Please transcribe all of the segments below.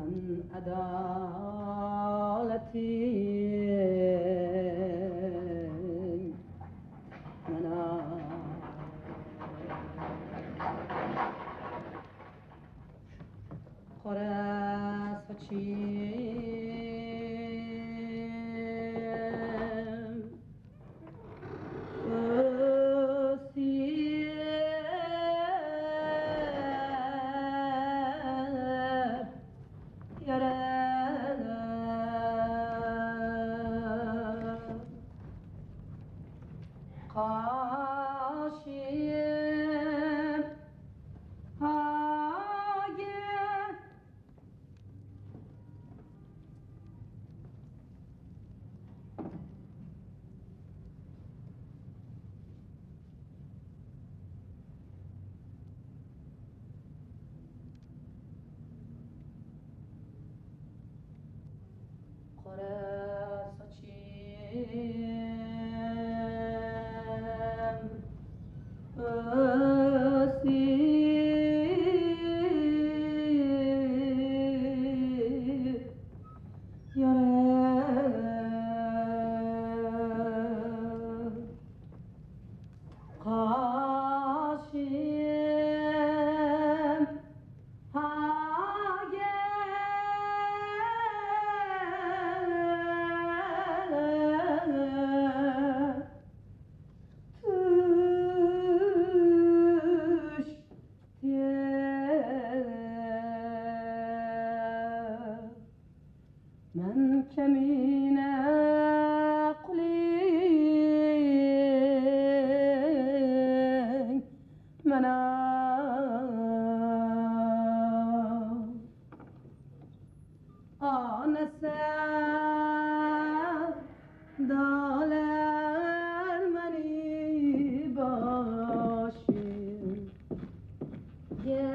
San adaleti mana qora sochim o'sib yarar qoshim oga qora sochim o'sib yarar qoshim oga tushdi man kamina quling mana onasi dolar mani boshim tushdi.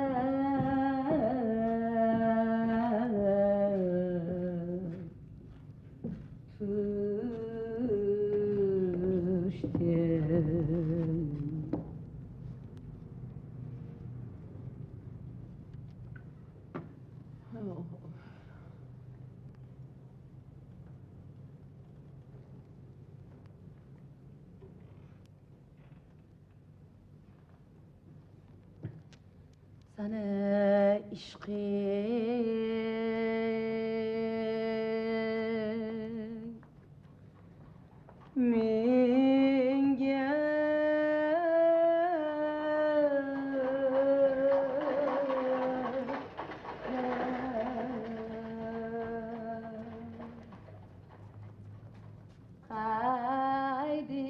Sana ishqing menga qaydir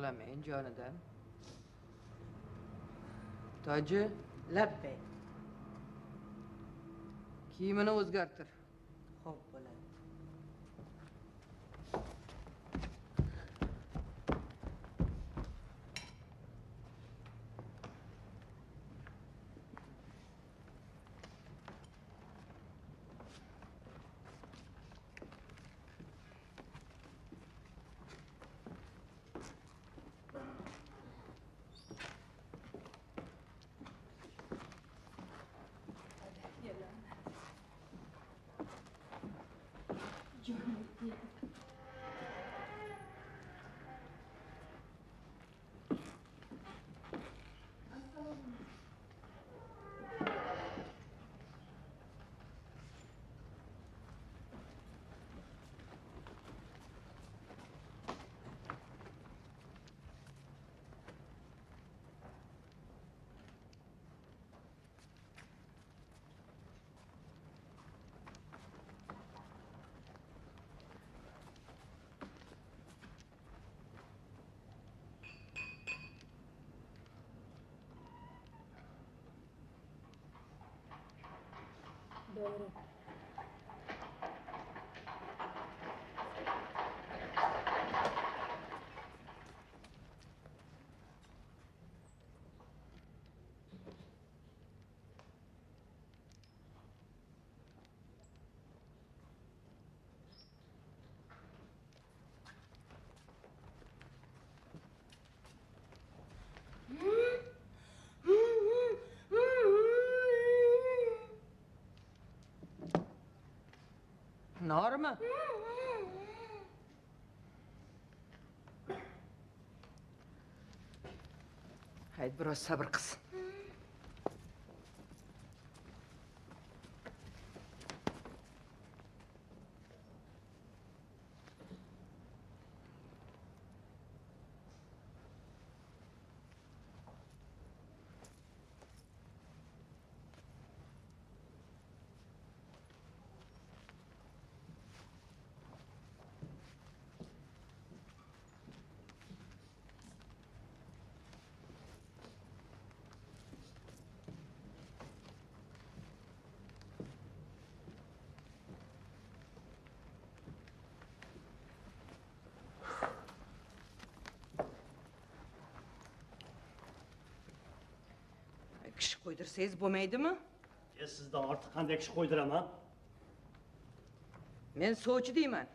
Xolamang jonidan. Toji, Labbay. Kiyimini o'zgartir. Xo'p bo'ladi. Doğru. Normi? Hayt, biroz sabr qilsin. Kishi qo'ydirsangiz bo'lmaydimi? Sizdan ortiq qanday kishi qo'ydiraman? Men sovchi deyman.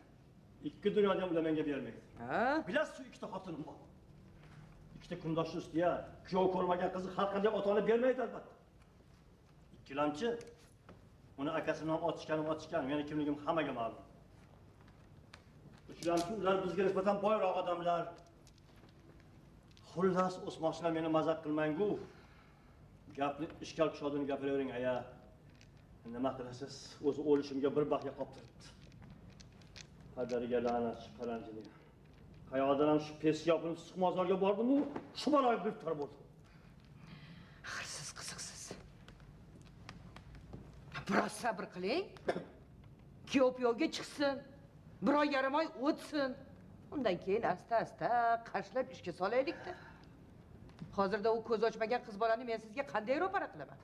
Ikki dunyoda ham ular menga bermaydi. Ha? Bilasiz, shu ikkita xotinim bor. Ikkita kundoshni ustiga kuyov ko'rmagan qizni har qanday ota-ona bermaydi albatta. Ikkilamchi uni akasi bilan otishgan, meni kimligim hammaga ma'lum. Uchlamchi ular bizga nisbatan boyroq odamlar. Xullas, o'smoqchilar meni mazaq qilmang-ku. Gapni ishkal kushodini gapiravering aya. Nima qilasiz? O'zi o'lishimga bir baxya qolib turibdi. Padariga la'nat shu paranjini. Qayoqdan ham shu pes yopinib suqmozorga bordim-u, shu baloga giriftor bo'ldim. Axir siz qiziqsiz. Biroz sabr qiling. Kuyov piyovga chiqsin. Bir oy yarim oy o'tsin. Undan keyin asta-asta qashlab ishga solaylik-da. Hozirda u ko'z ochmagan qiz bolani men sizga qanday ro'para qilaman?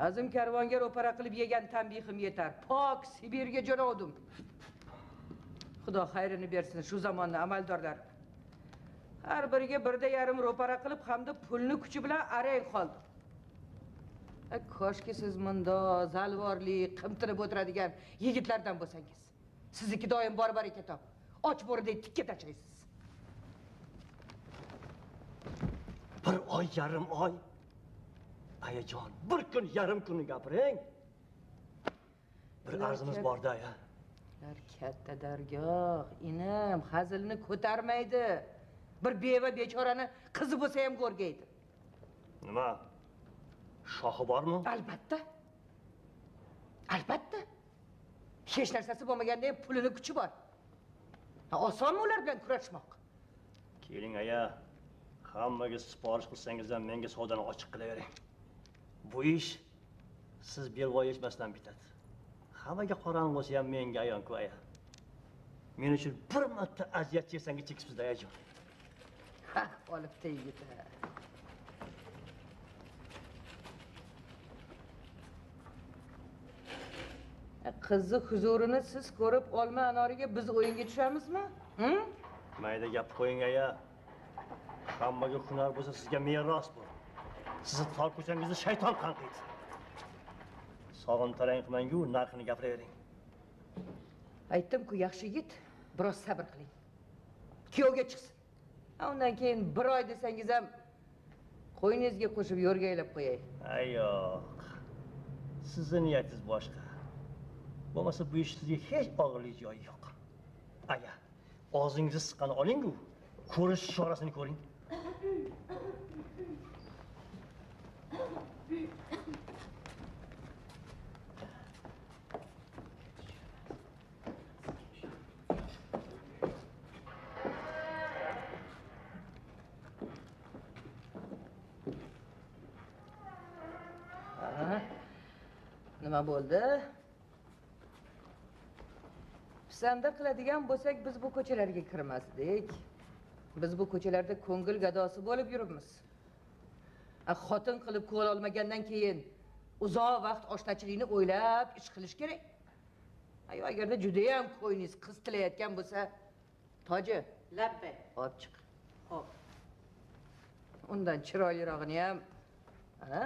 Azim karvonga ro'para qilib yegan tanbihim yetar. Pok Sibirga jo'navdim. Xudo xayrini bersin shu zamonni amaldorlar. Har biriga birda yarim ro'para qilib hamda pulni kuchi bilan arang qoldi. Koshki siz mundo zalvorli, qimtinib o'tiradigan yigitlardan bo'lsangiz. Sizniki doim bor baraka top. Och bo'ridek tikka tashlaysiz. Bir oy yarim oy. Ayajon, bir kun yarim kunni gapiring. Bir arzimiz borda aya. Ular katta dargoh, inim, hazilni ko'tarmaydi. Bir beva bechorani qizi bo'lsa ham go'rgaydi. Nima? Shoxi bormi? Albatta. Albatta. Hech narsasi bo'lmaganda ham pulini kuchi bor. Osonmi ular bilan kurashmoq? Keling aya. Hammaga siporish qilsangiz ham menga savdoni ochiq qilavering. Bu ish siz belvoy yechmasdan bitadi. Hammaga qorong'i bo'lsa ham menga ayonku aya. Men uchun bir marta aziyat cheksangiz chekibsiz, ayajon. Ha, olibdi yigit. Qizni huzurini siz ko'rib olma anoriga biz o'yinga tushamizmi? Mayda gap qo'ying aya. Hammaga hunar bo'lsa sizga meros bu. Sizni tor ko'changizni shayton qanqiydi. Sog'in tarang qilmang-ku, narxini gapiravering. Aytdim-ku, yaxshi yigit, biroz sabr qiling. Kuyovga chiqsin. Undan keyin bir oy desangiz ham qo'yningizga qo'shib yo'rgaylab qo'yay. Ay yo'q. Sizni niyatingiz boshqa. Bo'lmasa bu ish sizga hech og'irlik joyi yo'q. Aya, og'zingizni siqqani oling-ku, ko'rish chorasini ko'ring. Nima bo'ldi? Pisanda qiladigan bo'lsak, biz bu ko'chalarga kirmasdik. Biz bu ko'chalarda ko'ngil gadosi bo'lib yuribmiz. Xotin qilib ko'l olmagandan keyin uzoq vaqt oshnachilikni o'ylab ish qilish kerak. Ayo, agarda juda ham ko'nglingiz qiz tilayotgan bo'lsa, Toji, labbay, olib chiq. Xo'p. Undan chiroylirog'ini ham, ana.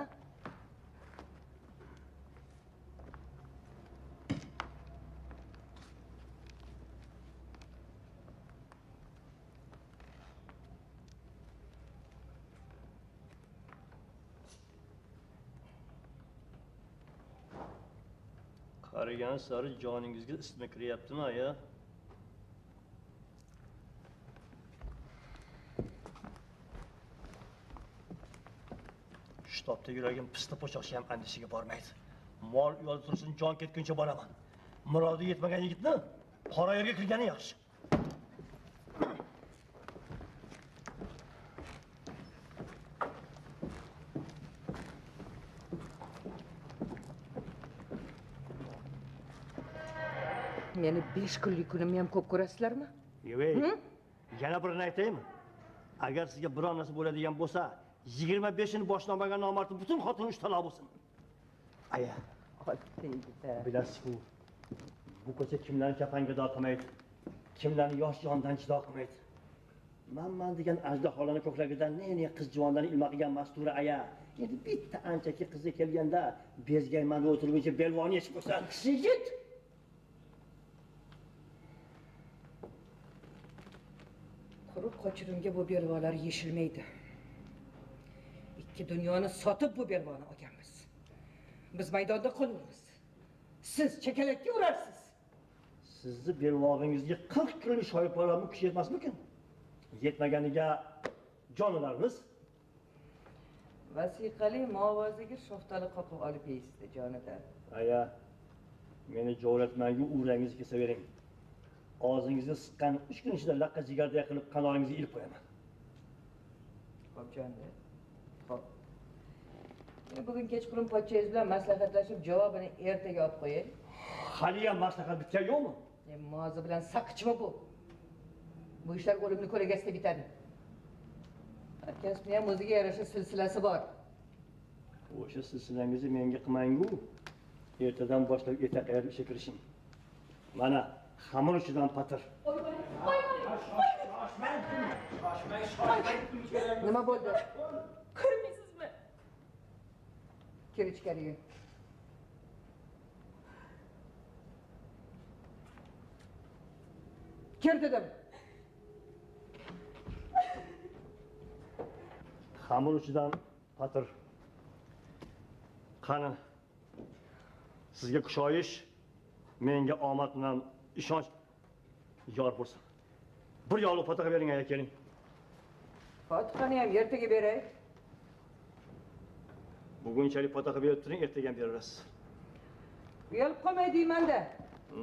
Qarigan sari joningizga isitma kiryaptimi, aya? Shu topda yuragim pista po'choqchi ham andishiga bormaydi. Mol uyalib tursin, jon ketguncha boraman. Murodi yetmagan yigitni qora yerga kirgani yaxshi. Meni 5 kunlik kunimni ham ko'p ko'rasizlarmi? Yo'q. Yana birini aytaymi? Agar sizga biror narsa bo'ladigan bo'lsa, 25-ini boshdan olmagan nomardning butun xotini 3 taloq bo'lsin. Aya, bilasiz-ku, bu ko'cha kimlarni kafanga do qilmaydi, kimlarni yosh jondan jido qilmaydi. Man degan ajdaholarni ko'kragidan ne-ne qiz juvonlarni ilma qilgan Mastura aya. Endi bitta anchaki qizga kelganda bezgayman deb o'tirguncha belvoni yechib qo'ysan. Yigit! Quruq qochirimga bu belvolar yeshilmaydi. Ikki dunyoni sotib bu belvoni olganmiz. Biz maydonda qolurmiz. Siz chakalakka urarsiz. Sizni belvog'ingizga 40 kunlik shoyiplarning kuchi yetmasmikin? Yetmaganiga jon olarmiz. Vasiqali movaziga shoftali qoqib olib yeysiz jonidan. Aya, meni jo'ratmangu urangizni kesavering. Og'zingizni siqqan 3 kun ichida laqqa jigarday qilib qanoringizni ilib qo'yaman. Xo'p, jonda. Xo'p. Men bugun kechqurun pochchangiz bilan maslahatlashib javobini ertaga olib qo'yay. Hali ham maslahat bitgan yo'qmi? Mozi bilan saqichmi bu? Bu ishlar o'limni ko'lagasida bitadi. Har kasbning ham o'ziga yarasha silsilasi bor. O'sha silsilangizni menga qilmang-u. Ertadan boshlab erta ishga kirishing. Mana xamir uchidan patir. Nima bo'ldi? Ko'rmaysizmi? Kir ichkariga. Kir dedim. Xamir uchidan patir. Qani, sizga kushoyish, menga omad bilan ishonch yor bo'lsin. Bir yog'liq fotiha bering, aya, keling. Fotihani ham ertaga beray. Bugunchalik fotiha berib turing, ertaga ham beraverasiz. Uyalib qolmay deyman-da.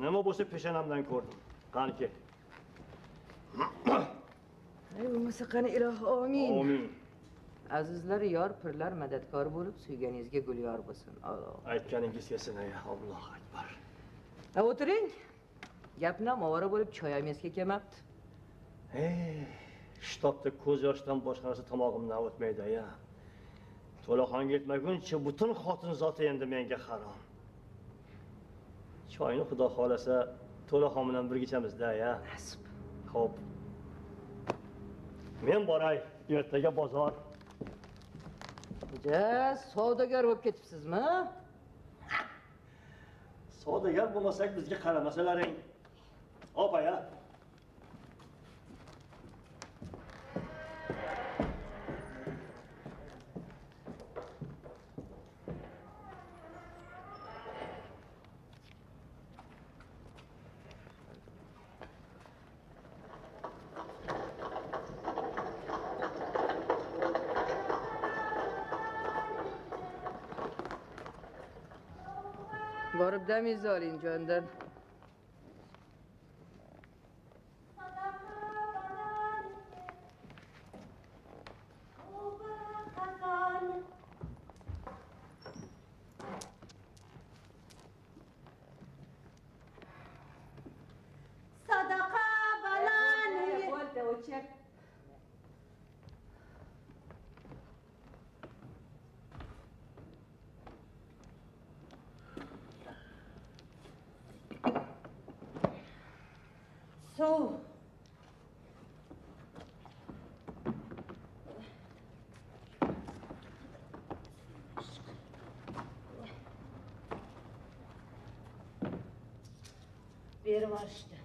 Nima bo'lsa peshonamdan ko'rdim. Qani kel. Ey bo'lmasa qani ilohi amin. Amin. Azizlar yor, pirlar madadkor bo'lib, suyganingizga gul yor bo'lsin. Alloh. Aytganingiz kelsin, ey Allohu akbar. O'tiring. Gapni ovora bo'lib choy ham esga kelmabdi. Ey, shtobda ko'z yoshdan boshqa narsa tomog'imdan o'tmaydi aya. To'laxonga yetmaguncha butun xotin zoti endi menga harom. Choyni xudo xolasa To'laxon bilan birga ichamiz-da aya. Nasib. Xo'p. Men boray, ertaga bozor. Ja, savdogar bo'lib ketibsizmi? Savdogar bo'lmasak bizga qaramasalaring. Hop aya. Borib damingizni oling jondan. Sadaqa balani. Bo'ldi, o'chir. Suv. Berib yuborishdi.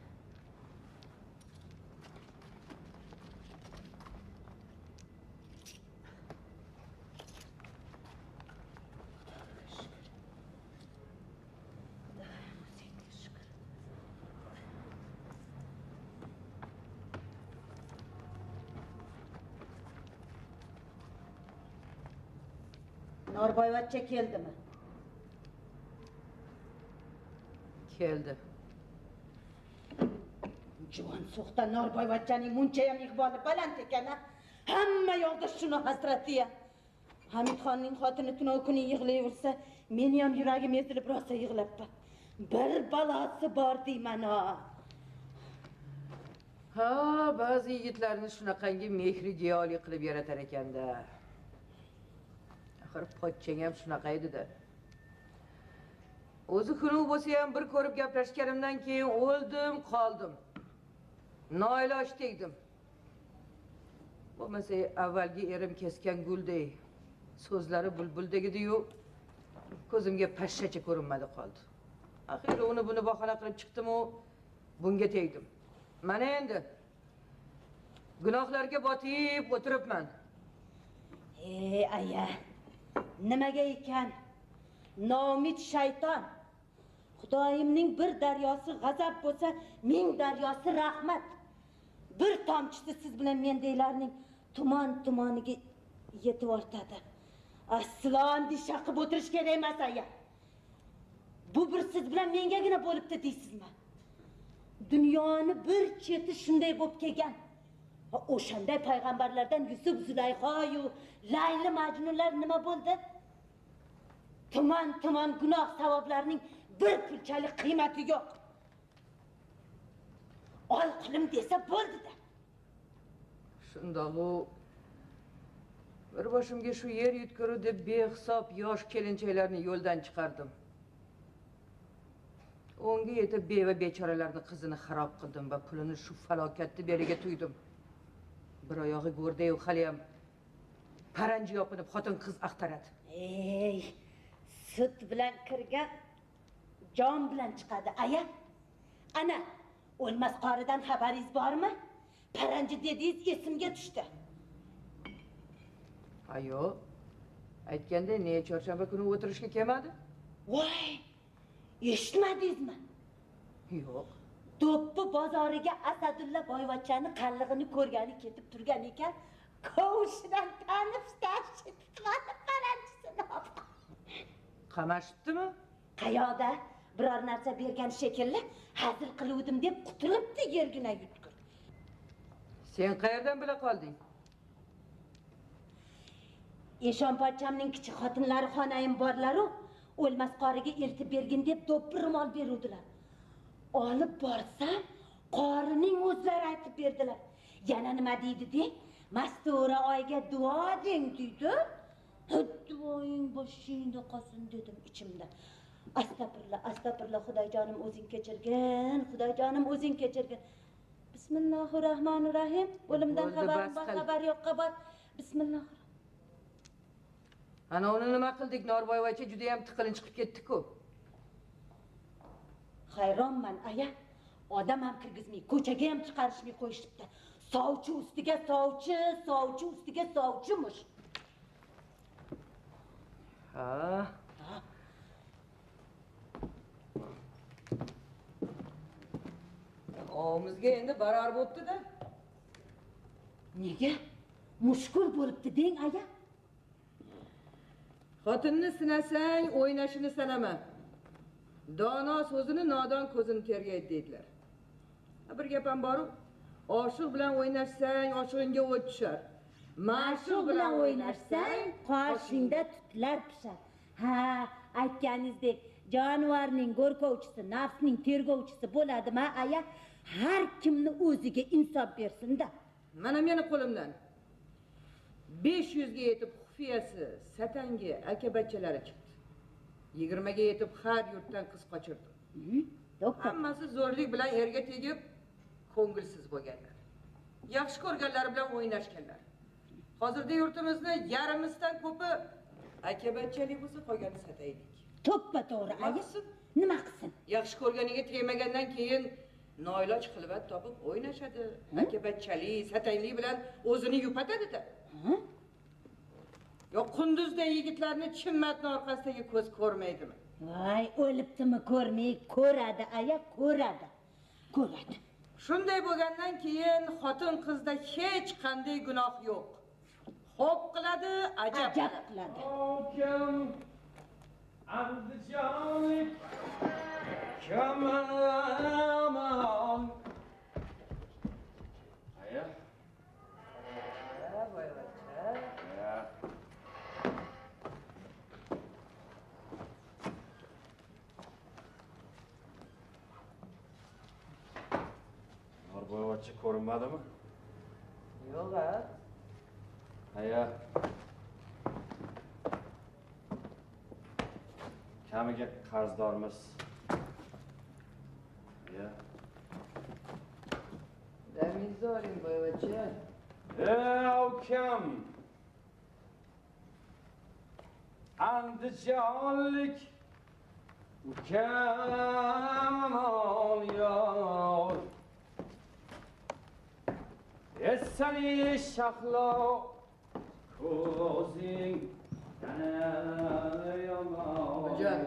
Norboyvachcha keldimi? Keldi. Juvon so'xta Norboyvachchaning munchayam iqboli baland ekan-a. Hamma yoqda shuni hasrati-ya. Hamidxonning xotini tunov kuni yig'layversa, meni ham yuragim ezilib rosa yig'labman. Bir balosi bor deyman-a. Ha, ba'zi yigitlarni shunaqangi mehri giyoli qilib yaratar ekanda. Axir pochchang ham shunaqa edi-da. O'zi xunuk bo'lsa ham bir ko'rib gaplashganimdan keyin o'ldim, qoldim. Noiloj tegdim. Bo'lmasa avvalgi erim kesgan gulday, so'zlari bulbuldek edi-yu, ko'zimga pashshacha ko'rinmadi qoldi. Axir uni buni bahona qilib chiqdim-u, bunga tegdim. Mana endi gunohlarga botib o'tiribman. Ey aya, nimaga ekan? Noumid shayton. Xudoyimning bir daryosi g'azab bo'lsa, ming daryosi rahmat. Bir tomchisi siz bilan mendaylarning tuman-tumaniga yetib ortadi. Aslo andisha qilib o'tirish kerak emas aya. Bu bir siz bilan mengagina bo'libdi deysizmi? Dunyoni bir cheti shunday bo'lib kelgan. O'shanday payg'ambarlardan Yusuf, Zulayho-yu Layli Majnunlar nima bo'ldi? Tuman-tuman gunoh savoblarning bir pulchalik qiymati yo'q. Ol qilim desa bo'ldi-da. Shundoq u bir boshimga shu yer yutkuru deb behisob yosh kelinchaklarni yo'ldan chiqardim. O'nga yetib beva bechoralarni qizini xarob qildim va pulini shu falokatni beriga tuydim. Bir oyog'i go'rda-yu hali ham paranji yopinib xotin qiz axtaradi. Ey, sut bilan kirgan jon bilan chiqadi, aya. Ana, o'lmas qoridan xabaringiz bormi? Paranji dedingiz, esimga tushdi. Ayo, aytganda ne chorshanba kuni o'tirishga kelmadi? Voy, eshitmadingizmi? Yo'q. Do'ppi bozoriga Asadulla boyvachchani qallig'ini ko'rgani ketib turgan ekan, kovushidan tanib tashib tutib paranjisini olib. Qamashibdimi? Qayoqda? Biror narsa bergan shekilli, hazil qiluvdim deb qutulibdi yergina yutkur. Sen qayerdan bila qolding? Eshon pochchamning kichik xotinlari xonayim borlar-u, o'lmas qoriga eltib bergin deb do'ppi ro'mol beruvdilar. Olib borsam, qorining o'zlari aytib berdilar. Yana nima deydi deng? Mastura oyga duo deng deydi. Duoying boshingda qolsin dedim ichimda. Astag'firullah, astag'firullah, Xudojonim o'zing kechirgin, Xudojonim o'zing kechirgin. Bismillahirrohmanirrohim. O'limdan xabarim bor, xabar yo'qqa bor. Bismillah. Ana uni nima qildik? Norboyevcha juda ham tiqilinch chiqib ketdi-ku. Hayronman aya. Odam ham kirgizmay, ko'chaga ham chiqarishmay qo'yishibdi. Sovchi ustiga sovchi, sovchi ustiga sovchimish. Ha. Ovimizga endi barar bo'pti-da. Nega? Mushkul bo'libdi deng aya. Xotinni sinasang, o'ynashini sanama. Dono so'zini nodon ko'zini tergaydi deydilar. Bir gap ham bor-u, oshiq bilan o'ynashsang, oshig'ingga o't tushar. Ma'shuq bilan o'ynashsang, qoshingda tutlar pishar. Ha, aytganingizdek, jonivorning go'rkovchisi, nafsning tergovchisi bo'ladimi, aya? Har kimni o'ziga insof bersin-da. Mana meni qo'limdan 500 ga yetib xufiyasi, satangi, akabachalari chiqdi. 20 ga yetib har yurtdan qiz qochirdim. Hammasi zo'rlik bilan erga tegib, ko'ngilsiz bo'lganlar. Yaxshi ko'rganlari bilan o'ynashganlar. Hozirda yurtimizni yarmisidan ko'pi akabachalik bo'lsa, qolgani sataylik. To'ppa to'g'ri, aya. Nima qilsin? Yaxshi ko'rganiga tegmagandan keyin noiloj xilvat topib o'ynashadi. Akabachalik, sataylik bilan o'zini yupatadi-da. Yo qunduzday yigitlarni chimmatni orqasidagi ko'z ko'rmaydimi? Voy, o'libdimi ko'rmay, ko'radi aya, ko'radi. Ko'radi. Shunday bo'lgandan keyin xotin qizda hech qanday gunoh yo'q. Xo'p qiladi, ajab qiladi. Kim Andijonlik kamon. Aya. Ha, boyvachcha. Ya. Norboyevcha ko'rinmadimi? Yo'q, ha. Aya. Kamiga qarzdormiz. Ya. Damingizni oling, boyvachcha. Ey ukam. Andijonlik ukam yor. Esani shahlo ko'zing Hocam.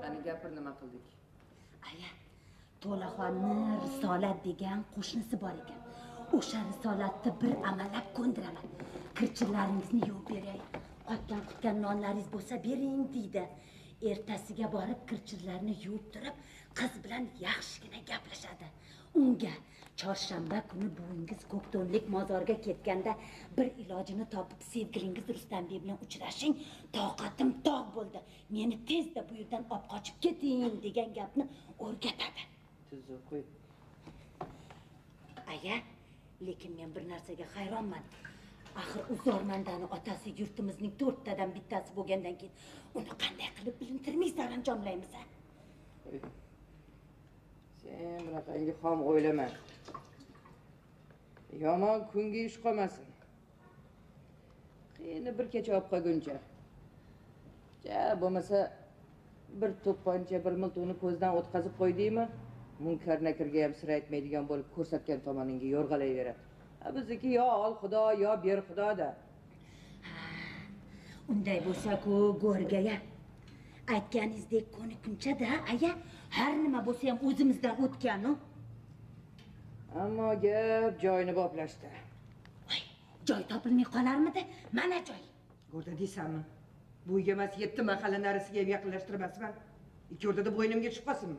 Qani gapir, nima qildik? Aya, To'laxonni Risolat degan qo'shnisi bor ekan. O'sha Risolatni bir amallab ko'ndiraman. Kirchillaringizni yuvib beray, qotgan qutgan nonlaringiz bo'lsa bering deydi. Ertasiga borib kirchillarni yuvib turib, qiz bilan yaxshigina gaplashadi. Unga chorshanba kuni buvingiz Ko'kto'nlik mozorga ketganda bir ilojini topib sevgilingiz Rustambek bilan uchrashing, toqatim tog' bo'ldi. Meni tezda bu yerdan olib qochib keting degan gapni o'rgatadi. Tuzuk qo'y. Aya, lekin men bir narsaga hayronman. Axir Uzormandani otasi yurtimizning 4tadan bittasi bo'lgandan keyin uni qanday qilib bilintirmay saranjomlaymiz a? Sen bunaqangi xom o'ylama. Yomon kunga ish qolmasin. Qiyini bir kecha olib qolguncha. Ja, bo'lmasa bir to'pponcha, bir miltiqni ko'zdan o'tkazib qo'ydingmi, munkar nakirga ham sir aytmaydigan bo'lib ko'rsatgan tomoningga yo'rg'alayveradi. Bizniki yo ol xudo, yo ber xudo-da. Unday bo'lsa-ku go'rga-ya. Aytganingizdek ko'nikkuncha-da, aya, har nima bo'lsa ham o'zimizdan o'tgan-u. Ammo gap joyini boplashdi. Voy, joy topilmay qolarmidi? Mana joy. Go'rda deysanmi? Bu uyga emas, 7 mahalla narisiga ham yaqinlashtirmasman. Ikki o'rtada bo'ynimga tushib qolsinmi?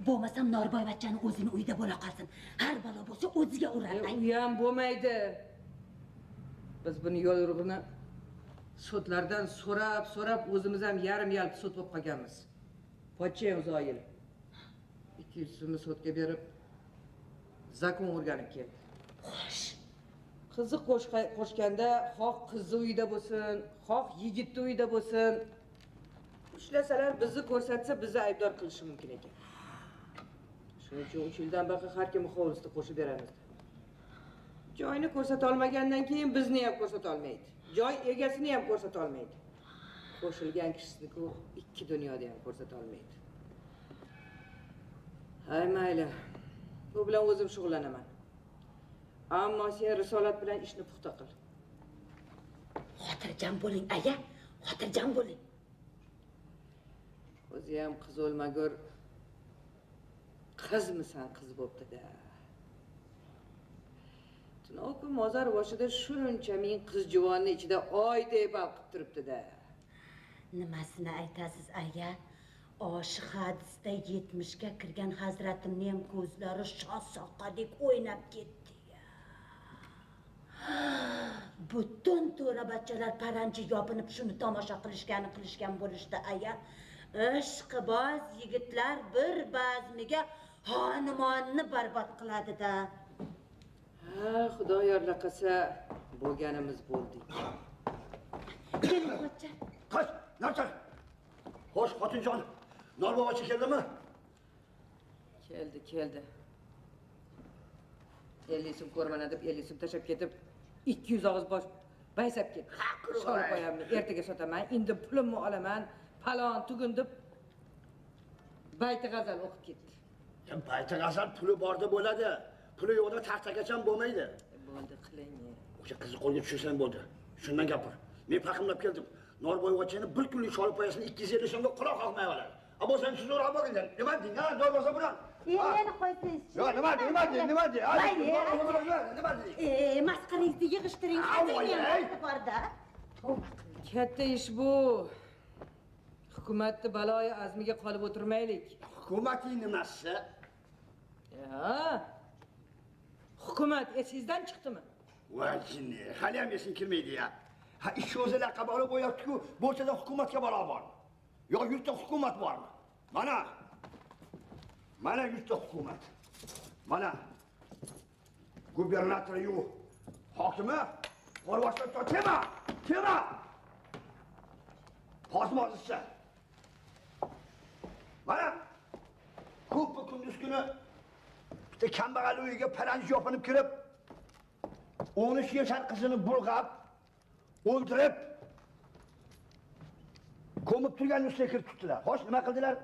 Bo'lmasam Norboyvachchani o'zini uyda bo'la qolsin. Har balo bo'lsa o'ziga urar. U ham bo'lmaydi. Biz buni yo'l urug'ini Sotlardan so'rab, so'rab o'zimiz ham yarim yalpi sot bo'lib qolganmiz. Pochcha ham zoyil. 200 so'mni sotga berib zakon o'rganib keldi. Xo'sh. Qizni qo'shganda xoh qizni uyida bo'lsin, xoh yigitni uyida bo'lsin, ushlasalar bizni ko'rsatsa bizni aybdor qilishi mumkin ekan. Shuning uchun 3 yildan baqa har kimni hovlisida qo'shib beramiz. Joyini ko'rsata olmagandan keyin bizni ham ko'rsata olmaydi. Joy egasini ham ko'rsata olmaydi. Qo'shilgan kishisini-ku ikki dunyoda ham ko'rsata olmaydi. Hay mayli. Bu bilan o'zim shug'ullanaman. Ammo sen risolat bilan ishni puxta qil. Xotirjam bo'ling, aya, xotirjam bo'ling. O'zi ham qiz o'lmagur qizmisan, qiz bo'pti-da. Tunov kun mozor boshida shuncha ming qiz juvonni ichida oydek balqib turibdi-da. Nimasini aytasiz, aya? Oshiq hadisda 70 ga kirgan hazratimning ham ko'zlari shoh-soqqadek o'ynab ketdi. Butun to'rabachalar paranji yopinib shuni tomosha qilishgani qilishgan bo'lishdi, aya. Ishqiboz yigitlar bir bazmiga xonimonni barbod qiladi-da. Ha, Xudo yorlaqasa bo'lganimiz bo'ldik. Keling, pochcha. Qoch, narsa. Xo'sh, xotinjon, Norbobochi keldimi? Keldi, keldi. 50 so'm ko'rmana deb 50 so'm tashlab ketib 200 og'iz bosh baysab ketdi. Solib qo'yamni, ertaga sotaman, endi pulimni olaman, falon tugun deb bayti g'azal o'qib ketdi. Ya bayti g'azal puli borda bo'ladi. Puli yo'qda taxtagacha bo'lmaydi. Bo'ldi, qiling. O'sha qizni qo'lga tushirsang bo'ldi. Shundan gapir. Men fahmlab keldim. Norboyevachani bir kunlik solib qo'yasini 250 so'mga quloq qoqmay oladi. A bo'lsang siz zo'rg'a bo'lgan. Nima deng, ha? Zo'r bilan. Meni qo'ysangizchi. Yo'q, nima deng, nima deng, nima deng? Nima deng? Masqarangizni yig'ishtiring. Borda. Katta ish bu. Hukumatni baloyi azmiga qolib o'tirmaylik. Hukumatning nimasi? Ha? Hukumat esingizdan chiqdimi? Voy jinni, hali ham esing kirmaydi ya. Ha, ish o'zi laqab olib qo'yapti-ku, bo'rchada hukumatga balo bormi? Yo yurtda hukumat bormi? Mana. Mana yurtda hukumat. Mana gubernator yu hokimi Qorboshlar tema, tema. Qozmozchi. Mana ko'p kunduz kuni bitta kambag'al uyiga paranj yopinib kirib, 13 yashar qizini bulg'ab, o'ldirib, ko'mib turgan ustiga kirib tutdilar. Xo'sh, nima qildilar?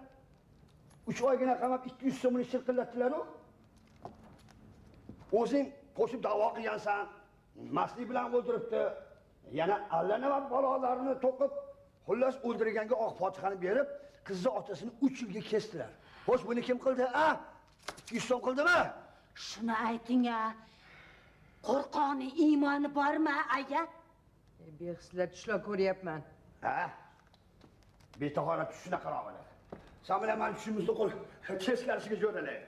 3 oygina qamab 200 so'mini shirqillatdilar-u. O'zing qo'shib da'vo qilgansan, mastlik bilan o'ldiribdi. Yana allanima balolarni to'qib, xullas o'ldirganga oq fotihani berib, qizni otasini 3 yilga kesdilar. Xo'sh, buni kim qildi? A? 200 so'm qildimi? Shuni ayting-a. Qo'rqoqning iymoni bormi, aya? Behislar tushlar ko'ryapman. Ha? Betahorat tushuna qarab oladi. Sen bilan meni tushimizni qo'l teskarisiga jo'ralay.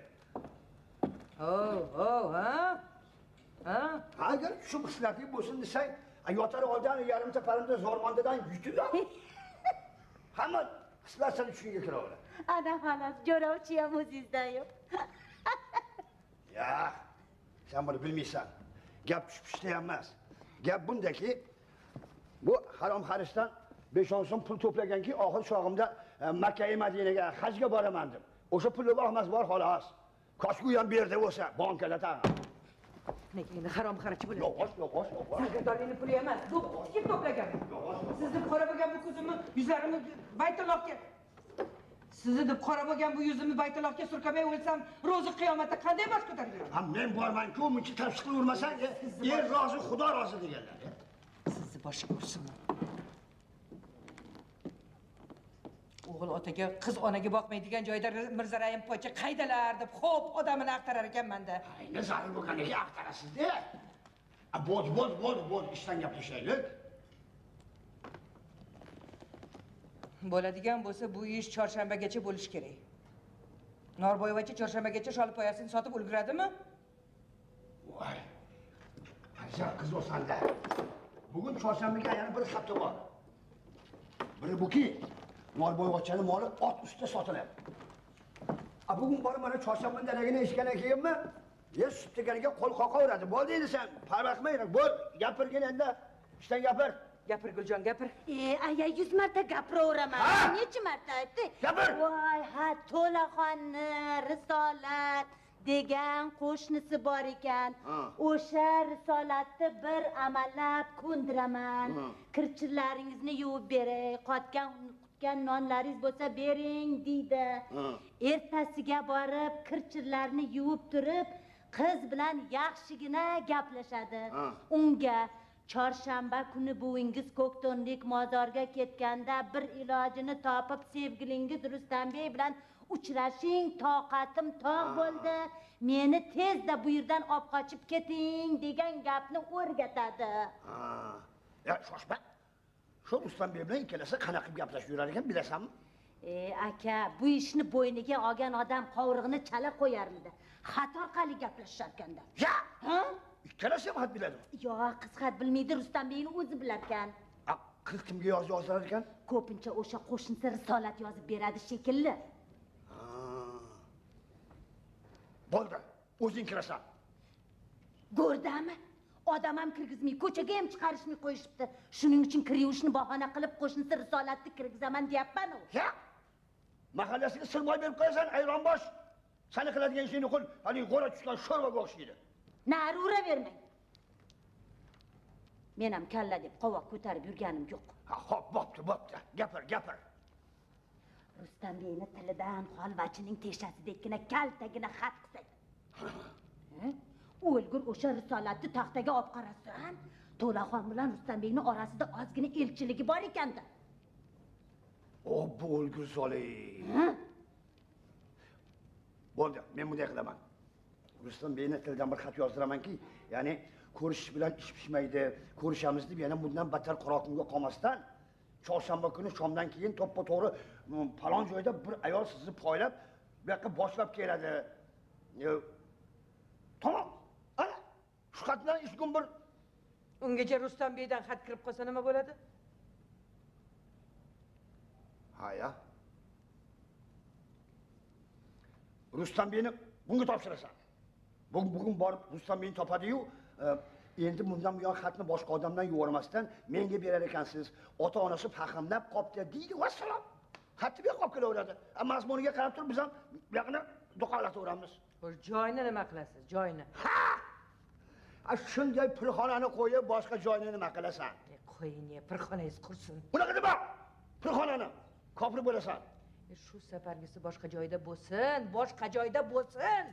Oh, oh, ha? Ha? Agar tushim hislatli bo'lsin desang, yotar oldan yarimta parimta zormondadan yutib ol. Hamma hislar seni tushunga kiraveradi. Ana xolos, jo'rovchi ham o'zingizdan yo'q. Ya, sen buni bilmaysan. Gap tushib ham emas. Gap bundaki, bu harom xarishdan 5-10 so'm pul to'plaganki, oxir chog'imda Makka Madinaga hajga boraman deb. O'sha pulni olmas bor xolos. Koshki u ham bu yerda bo'lsa, bankada tag'in. Nega endi harom xarchi bo'ladi? Yo'q, yo'q, yo'q. Sardorning puli emas, bu kim to'plagan? Siz deb qora bo'lgan bu ko'zimni, yuzlarimni Baytullohga. Sizni deb qora bo'lgan bu yuzimni Baytullohga surkamay o'lsam, ro'zi qiyomatda qanday bosh ko'tarib yuraman? Ha, men borman-ku, muncha tafsiz qilavermasang, er rozi, xudo rozi deganlar. Sizni boshim ursin. O'g'il otaga, qiz onaga boqmaydigan joyda Mirzarayim pochcha qaydalar deb xo'p odamini axtarar ekanman-da. Ayni zarur bo'lganiga axtarasiz-da. Bo'l, bo'l, bo'l, bo'l, ishdan gaplashaylik. Bo'ladigan bo'lsa, bu ish chorshanbagacha bo'lishi kerak. Norboyevacha chorshanbagacha sholipoyasini sotib ulguradimi? Voy. Ajab qiz o'sanda. Bugun chorshanbaga yana bir hafta bor. Biri buki, Norboyvachchani moli ot ustida sotilyapti. A bugun borib mana chorshanba daragini eshitgandan keyinmi? Ye sut deganiga qo'l qoqaveradi. Bo'ldi endi sen, parvo qilmang, bo'l, gapirgin endi. Ishdan gapir. Gapir Guljon, gapir. Aya 100 marta gapiraveraman. Necha marta aytdi? Gapir. Voy, ha, To'laxonni Risolat degan qo'shnisi bor ekan. O'sha Risolatni bir amallab ko'ndiraman. Kirchilaringizni yuvib beray, qotgan qutgan nonlaringiz bo'lsa bering deydi. Ertasiga borib kirchilarni yuvib turib, qiz bilan yaxshigina gaplashadi. Unga chorshanba kuni buvingiz Ko'kto'nlik mozorga ketganda bir ilojini topib sevgilingiz Rustambey bilan uchrashing, toqatim tog' bo'ldi. Meni tezda bu yerdan olib qochib keting degan gapni o'rgatadi. Ha. Ya shoshma. Shu Rustambey bilan ikkalasi qanaqa qilib gaplashib yurar ekan bilasanmi? Aka, bu ishni bo'yniga olgan odam qovrig'ini chala qo'yarmidi? Xat orqali gaplashishar ekanda. Ya! Ha? Ikkalasi ham xat biladimi? Yo'q, qiz xat bilmaydi, Rustambeyni o'zi bilarkan. Qiz kimga yozib yozirar ekan? Ko'pincha o'sha qo'shnisi Risolat yozib beradi shekilli. Bo'ldi, o'zing kirasan. Go'rdami? Odam ham kirgizmay, ko'chaga ham chiqarishmay qo'yishibdi. Shuning uchun kir yuvishni bahona qilib qo'shnisi Risolatni kirgizaman deyapman-u. Ya! Mahallasiga sirmoy berib qo'yasan, ayronbosh. Seni qiladigan ishingni qil, haligi g'o'ra tushgan sho'rvaga o'xshaydi. Nari uravermang. Men ham kalla deb qovoq ko'tarib yurganim yo'q. Ha, xo'p, bo'pti, bo'pti. Gapir, gapir. Rustambeyni tilidan holvachining teshasidekkina kaltagina xat qilsak. O'lgur o'sha Risolatni taxtaga olib qarasan, To'laxon bilan Rustambeyni orasida ozgina elchiligi bor ekanda. O, bu o'lgur solay. Bo'ldi, men bunday qilaman. Rustambeyni tilidan bir xat yozdiramanki, ya'ni ko'rishish bilan ish pishmaydi, ko'rishamiz deb yana bundan battar qora kunga qolmasdan chorshanba kuni shomdan keyin to'ppa-to'g'ri falon joyda bir ayol sizni poylab bu yoqqa boshlab keladi. Tamom. Ana, shu xatdan ish kun bir. Ungacha Rustambeydan xat kirib qolsa nima bo'ladi? Ha ya. Rustambeyni bunga topshirasan. Bugun borib Rustambeyni topadi-yu, endi bundan buyon xatni boshqa odamdan yubormasdan menga berar ekansiz. Ota-onasi fahmlab qopti deydi, vassalom. Xatni bu yoqqa olib kelaveradi. Mazmuniga qarab turib biz ham bu yoqni do'qonlataveramiz. Xo'sh, joyni nima qilasiz? Joyni. Ha! Shunday pirxonani qo'yib boshqa joyni nima qilasan? Qo'ying, pirxonangiz qursin. Unaqa nima? Pirxonani kofir bo'lasan. Shu safargisi boshqa joyda bo'lsin, boshqa joyda bo'lsin.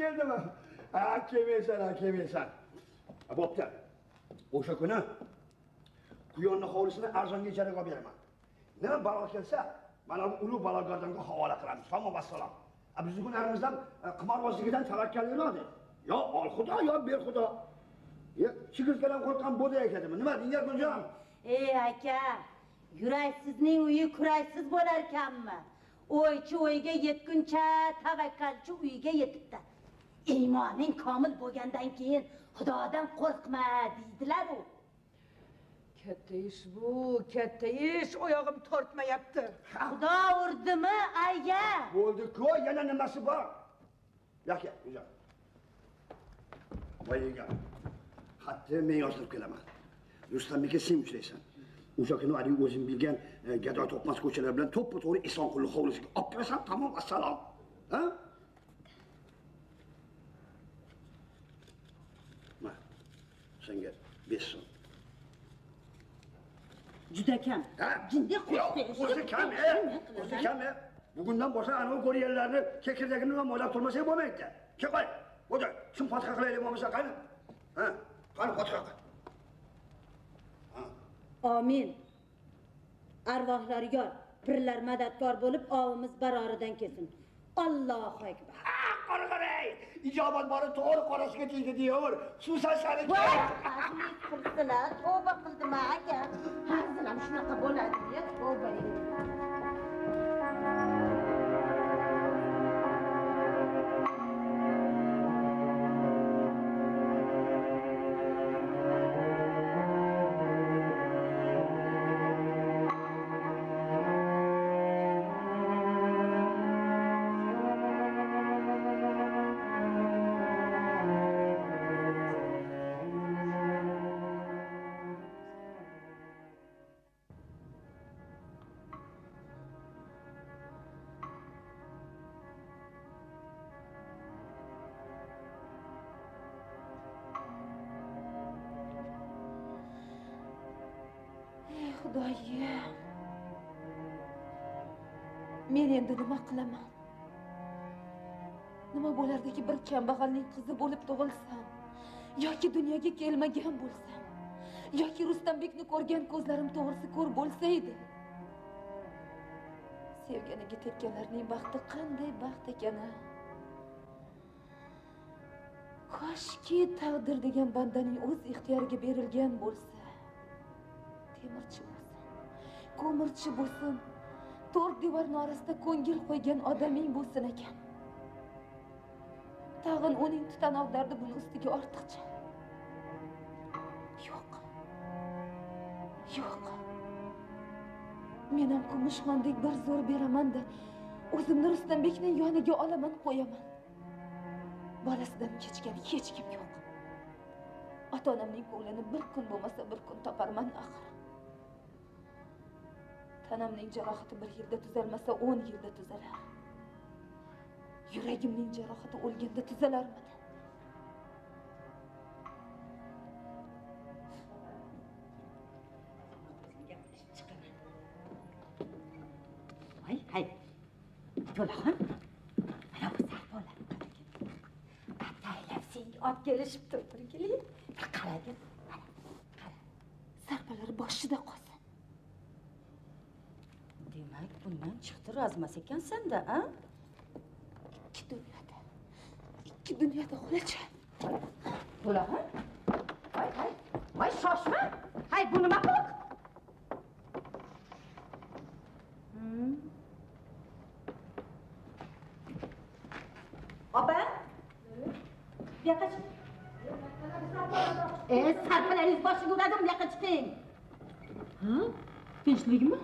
Keldimi? Ha, kelmaysan, ha, kelmaysan. Bo'pti. O'sha kuni quyonni hovlisini arzonga ijaraga olib beraman. Nima balo kelsa, mana bu ulug' balogardonga havola qilamiz. Tamom, vassalom. Bizni hunarimizdan qimorbozligidan tavakkalliroq. Yo ol xudo, yo ber xudo. Ya chigirtkadan qo'rqqan bo'da ekadimi? Nima deydi Guljon? Ey aka, yuraksizning uyi kuraksiz bo'lar ekanmi? O'ychi o'yga yetguncha tavakkalchi uyiga yetibdi. Iymoning komil bo'lgandan keyin Xudodan qo'rqma deydilar-u. Katta ish bu, katta ish, oyog'im tortmayapti. Xudo urdimi, aya? Bo'ldi-ku, yana nimasi bor? Yo'q, Guljon. Boyga xatni men yozdirib kelaman. Rustambekka sen uchraysan. O'sha kuni haligi o'zing bilgan gado topmas ko'chalar bilan to'ppa-to'g'ri Esonqulni hovlisiga olib kirasan, tamom, assalom. Ha? Ma, senga 5 so'm. Juda kam. Jinday qo'shdi. O'zi kam, o'zi kam. Bugundan boshlab anavi ko'rganlarni kekirdagini ham o'ylab turmasak bo'lmaydi. Kel qo'y. O'tir. Kim fotiha qilaylik bo'lmasa qani? Ha, qani fotiha qil. Amin. Arvohlar yor, pirlar madadkor bo'lib, ovimiz baroridan kelsin. Allohu akbar. Qarang, Ijobat bori to'g'ri qorasiga tegdi deyaver. Xususan seniki. Voy, hazil qilsin-a, tavba qildim aka. Hazil ham shunaqa bo'ladi-ya, tavba. Xudoyim, men endi nima qilaman? Nima bo'lardiki bir kambag'alning qizi bo'lib tug'ilsam, yoki dunyoga kelmagan bo'lsam, yoki Rustambekni ko'rgan ko'zlarim to'g'risi ko'r bo'lsa edi. Sevganiga tekkanlarning baxti qanday baxt ekan-a? Koshki taqdir degan bandaning o'z ixtiyoriga berilgan bo'lsa. Temirchi bo'lsin, ko'mirchi bo'lsin, to'rt devorning orasida ko'ngil qo'ygan odaming bo'lsin ekan. Tag'in uning tutanoq dardi buni ustiga ortiqcha. Yo'q. Yo'q. Men ham Kumushxondek bir zo'r beraman-da, o'zimni Rustambekning yoniga olaman, qo'yaman. Bolasidan kechgan hech kim yo'q. Ota-onamning ko'nglini bir kun bo'lmasa bir kun toparman axir. Tanamning jarohati bir yilda tuzalmasa 10 yilda tuzalar. Yuragimning jarohati o'lganda tuzalarmidi? Voy, hay. To'laxon. Mana bu sarpolar qaragin. Ataylab senga olib kelishibdi, o'rgili. Bir qaragin. Mana, qara. Sarpalar boshida qolsin. Demak, bundan chiqdi rozimas ekansan-da, a? Ikki dunyoda. Ikki dunyoda xolacha. To'laxon. Voy, hay. Voy, shoshma. Hay, bu nima qiliq? Opa? Bu yoqqa chiq. Sarpalaringiz boshiga uradim, bu yoqqa chiqing. Ha? Tinchlikmi?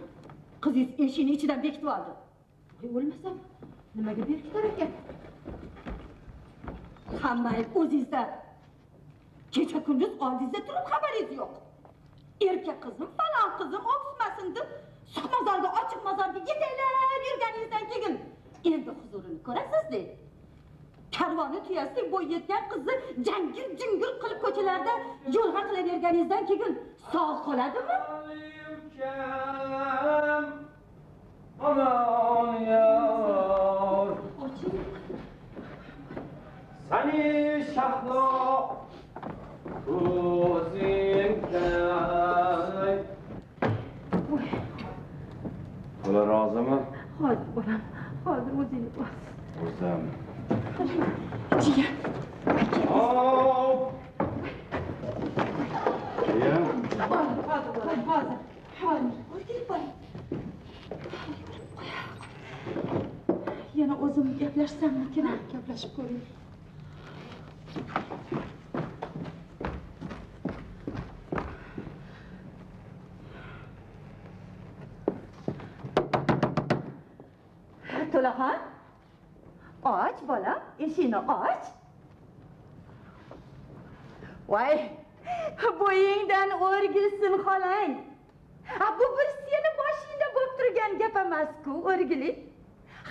Qizingiz eshikni ichidan bekitib oldi. Voy, o'lmasam, nimaga bekitar ekan? Hamma ayb o'zingizda. Kecha kunduz oldingizda turib xabaringiz yo'q. Erkak qizim, falon qizim o'psmasin deb suq mozorga, ochiq mozorga yetaklab yurganingizdan keyin endi huzurini ko'rasiz-da. Karvoni tuyasidek bo'y yetgan qizni jangir-jingir qilib ko'chalarda yo'lg'a qilaverganingizdan keyin sog' qoladimi? Aman yor. Sani Shahlo o'zingday. Xola rozimi? Hozir bolam, hozir o'zingni bos. O'zim. Jiyan. Hop. Jiyan. Hozir, hozir, hozir. Hozir. O'rgilib boring. Yana o'zim gaplashsammikin? Gaplashib ko'ring. To'laxon, och bolam, eshikni och. Voy, bo'yingdan o'rgilsin xolang. Ha, bu bir seni boshingda bo'lib turgan gap emas-ku, o'rgili.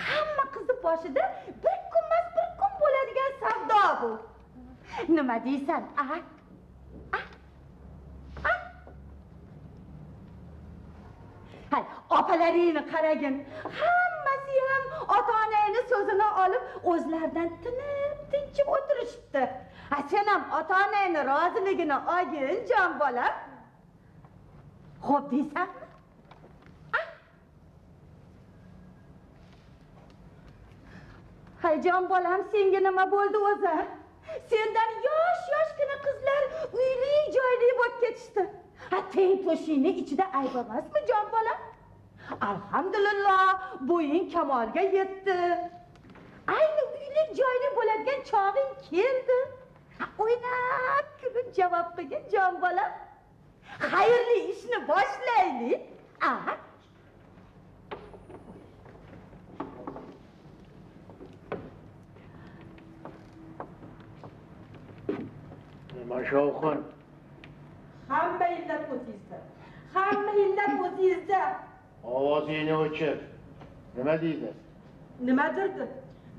Hamma qizni boshida bir kun emas, bir kun bo'ladigan savdo bu. Nima deysan, a? A? A? Hay, opalaringni qaragin. Hammasi ham ota-onangni so'zini olib, o'zlaridan tinib-tinchib o'tirishibdi. Ha, sen ham ota-onangni roziligini olgin, jon bolam. Xo'p deysanmi? Hay, Jon bolam, senga nima bo'ldi o'zi? Sendan yosh-yoshgina qizlar uyli joyli bo'lib ketishdi. Ha, teng to'shingni ichida ayb emasmi, jon bolam? Alhamdulillah, bo'ying kamolga yetdi. Ayni uyli joyli bo'ladigan chog'ing keldi. O'ynab kulib javob qilgin, jon bolam. Xayrli ishni boshlaylik. Aha. Nima shovqin? Hamma illat o'zingizda. Hamma illat o'zingizda. Ovozingni o'chir. Nima deydi? Nimadirdi?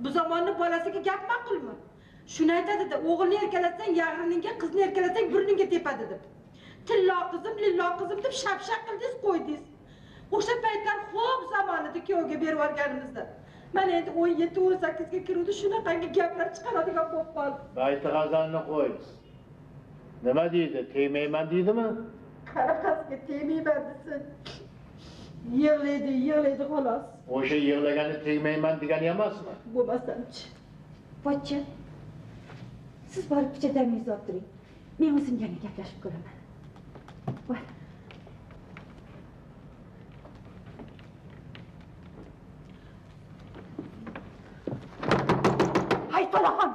Bu zamonni bolasiga gap ma'qulmi? Shuni aytadi-da, o'g'ilni erkalatsang yag'riningga, qizni erkalatsang burningga tepadi deb. Tillo qizim, lillo qizim deb shapshaq qildingiz, qo'ydingiz. O'sha paytlar xo'p zamonida kuyovga berib yuborganimizda. Mana endi 17-18 ga kiruvdi, shunaqangi gaplar chiqaradigan bo'lib qoldi. Bayti g'azalni qo'y. Nima deydi? Tegmayman deydimi? Qanaqasiga tegmayman desin. Yig'laydi, yig'laydi xolos. O'sha yig'lagani tegmayman degani emasmi? Bo'lmasamchi. Pochcha, siz borib picha damingizni olib turing. Men o'zim yana gaplashib ko'raman. Bor. Hay To'laxon,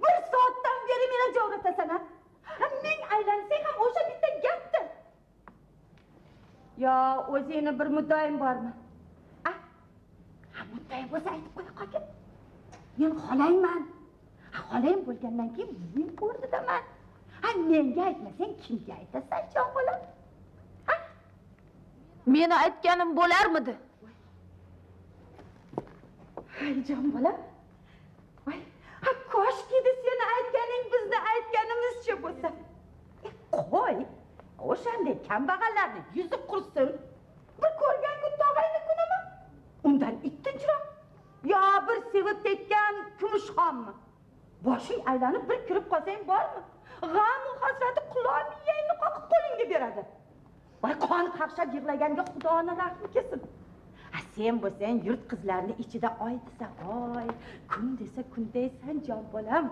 bir soatdan beri meni jovratasan, ha? Ming aylansang ham o'sha bitta gapdir. Yo, o'zingni bir muddaoing bormi? A? Ha, muddaoing bo'lsa aytib qo'ya qolgin. Men xolangman. Xolang bo'lgandan keyin buving o'rnidaman. Ha, menga aytmasang kimga aytasan, jon bolam? Ha? Meni aytganim bo'larmidi? Hay jon bolam. Voy, ha, koshki seni aytganing bizni aytganimizcha bo'lsa. Qo'y, o'shanday kambag'allarni yuzi qursin. Bir ko'rgan kun tog'ayni kunimi? Undan ikkinchiroq. Yo bir sevib tekkan kumushxonmi? Boshing aylanib bir kirib qolsang bormi? G'am u hasrati quloq miyangni qoqib qo'lingga beradi. Voy, qon qaqshab yig'laganga Xudoni rahmi kelsin. Ha, sen bo'lsang yurt qizlarini ichida oy desa oy, kun desa kun deysan, jon bolam.